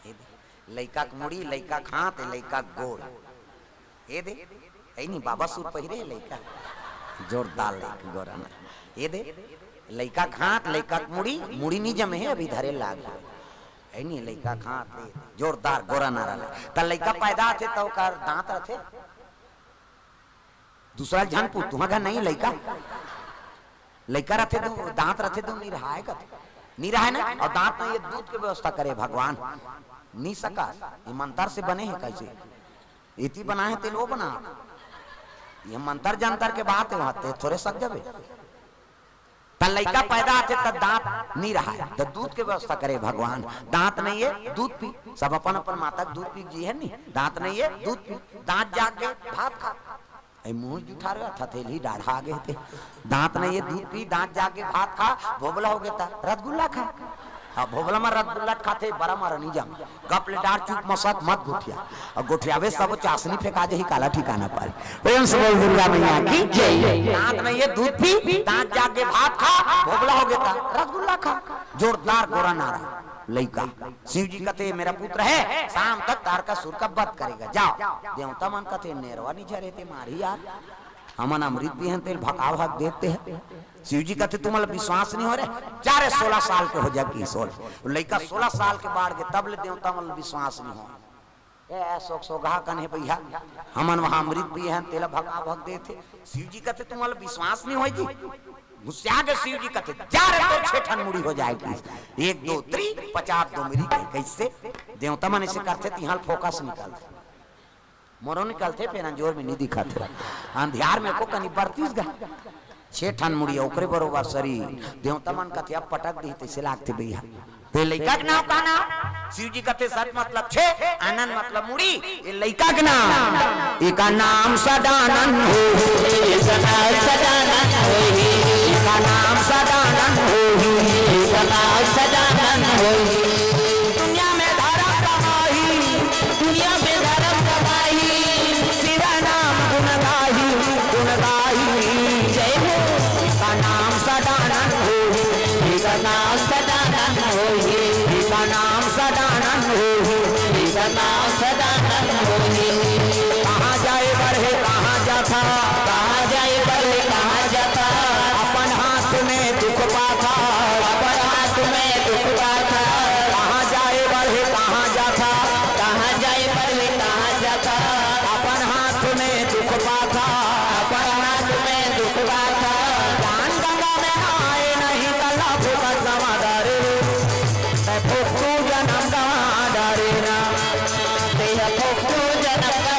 ये दे, लइका के मुड़ी, लइका के हाथ, लइका के गोड़। ये दे, ऐ नहीं बाबा सूट पहिरे लइका। जोरदार लइका गोरा ना। ये दे, लइका के हाथ, लइका के मुड़ी, मुड़ी नहीं जमे है, अभी धरे लाग। ऐ नहीं लइका के हाथ, ये दे, जोरदार गोरा नारा ले। त लइका पैदा होथे त ओकर दांत रथे। दूसरा झन पूछ, तुहा घर नहीं लइका? लइका रथे दू, दांत रथे दू, नहीं रहाय कथे। नहीं रहाय ना? और दांत नहीं, ये दूध के व्यवस्था करे भगवान। नहीं सका, ये मंतर से बने हैं कैसे? इति बनाए हैं तेल वो बना। ये मंतर जंतर के बात है, वहां ते थोड़े सक जाबे। त लइका पैदा होथे त दांत नहीं रहाय, त दूध के व्यवस्था करे भगवान। दांत नहीं है, दूध पी। सब अपन अपन माता के दूध पी जी है नहीं, दांत नहीं है, दूध पी। दांत जाग के भात खा। ए मुंह जुठा रहा था, थेली डाढ़ा गे ते। दांत नहीं है, दूध पी, दांत जाग के भात खा, भोबला हो गया था, रसगुल्ला खा। हाँ, भोबला में रसगुल्ला खाथे, बड़ा मारा नहीं जाम। गप ले डार चुप मसक मत गोठिया। और गोठियावे सब चासनी फेंका जाही, काला ठिकाना पारी। प्रेम से बोल दुर्गा मैया की जय। दांत नहीं है, दूध पी, दांत जाग के भात खा, भोबला हो गया था, रसगुल्ला खा। जोरदार गोरा नारा। लइका, शिव जी कथे, "मेरा पुत्र है, शाम तक तारकासुर का वध करेगा, जाओ।" देवता मन कथे, "नेरवा नहीं झरे ते मारी यार, हमन अमृत पीहन तेल भका भक देते हैं।" शिव जी कथे, "तुमन ला विश्वास नहीं हो रहे, जा रे, सोलह साल के हो जा की सोल।" लइका सोलह साल के बाढ़ के तब ले देवता मन ला विश्वास नहीं हो। ए, सोग सोगहा कन हे भैया, हमन वहां अमृत पीहन तेला भका भक देथे। शिव जी कथे, "तुमन ला विश्वास नहीं होय जी?" गुस्सा के शिव जी कथे, "जा रे, तोर छेठन मुड़ी हो जाएगी।" एक दो त्री, पचास दुमरी के। कैसे? देवता मन ऐसे करथे, तिहां फोकस निकलथे। मोरो निकलथे, फेर अंजोर में नहीं दिखत हे। अंधियार में को कनी बरतीस गा। छेठन मुड़ी ओकरे बरोबर शरीर। देवता मन कथे, "अब पटक दी," तैसे लागथे भैया। ते लइका के नाम का नाम? शिव जी कथे, "सत मतलब छे, आनंद मतलब मुड़ी।" ये लइका के नाम। एका नाम सदानंद होही। एका नाम सदानंद होही। एका नाम सदानंद होही। एका नाम सदानंद होही। दुनिया में धर्म कमाही, दुनिया में धर्म कमाही, शिव नाम गुण गाही, गुण गाही। जय हो। एका नाम सदानंद होही। एका नाम सदानंद होही। एका नाम सदानंद होही। एका नाम सदानंद होही। कहाँ जाए बर हे, कहाँ जाथा? कहाँ जाए बर हे, कहाँ जाथा? अपन हाथ में दुख पाथा। अपन हाथ में दुख पाथा। कहाँ जाए बर हे, कहाँ जाथा? कहाँ जाए बर हे, कहाँ जाथा? अपन हाथ में दुख पाथा। अपन हाथ में दुख पाथा। जान गंगा में नहाए नहीं त लभु का समा डारे। ते फोकटू जनम गवा डारे ना। ते फोकटू जनम गवा